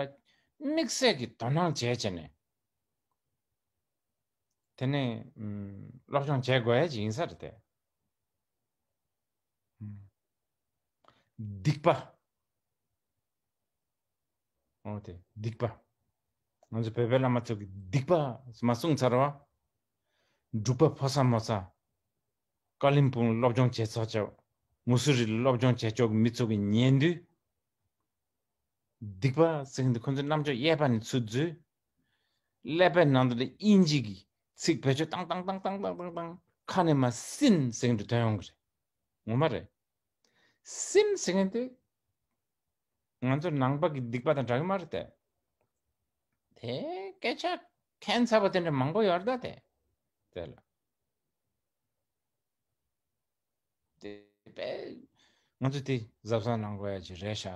དམིགས་བསལ་གྱི་དོ་སྣང་བྱས་བྱས་ནས། དེ་ནས་ཨམ། སློབ་སྦྱོང་བྱེད་དགོས་ཡ་ཅིག་ཡིན་ས་རེད་དེ། ཨམ། སྡིག་པ། འོ་དེ་སྡིག་པ། ང་ཚོ་བོད་པའི་བླ་མ་ཚོ་གིས་སྡིག་པ་མར་གསུངས་ཚར་བ། འབྲུག་པ་ཕོ་གསར་མོ་གསར། ཀ་ལིམ་པོང་སློབ་སྦྱོང་བྱེད་ཚོགས་ཆོག་མུ་སུ་རི་ལ་སློབ་སྦྱོང་བྱེད་ཆོག་གི་མི་ཚོ་གི་ཉན་དུས། སྡིག་པ་ཟེར་མཁན་དེ་ཁོ་ཚོའི་རྣམ་ཅོག་གཡས་པ་ནས་ཚུར་འཛུལ། ཀླད་པའི་ནང་དུ་དབྱིན་ཇི་གི་ཚིག་བེད་སྤྱོད་བཏང་བཏང་ཁ་ནས་མར་སིན་ཟེར་མཁན་དེ་ཐོན་ཡོང་གི་རེད། ངོ་མ་རེད། སིན་ཟེར་མཁན་དེ་ང་ཚོ་ནང་པ་གི་སྡིག་པ་དང་འདྲ་གི་མ་རེད་དེ། དེ་སྐད་ཆ་ཁྱད་མཚར་པོ་དེ་འདྲ་མང་པོ་ཡོད་རེད་ད་དེ། དེ་ལ། དེ་དཔེ། ང་ཚོ་དེ་གཟབ་གཟབ་གནང་དགོས་ཡ་ཅིག་རེད་ཤག་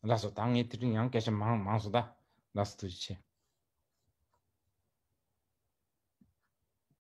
ལགས་སོ། ད་ངས་དེ་རིང་ཡང་སྐད་ཆ་མང་མང་སོང་ད། ལགས་སོ། ཐུགས་རྗེ་ཆེ།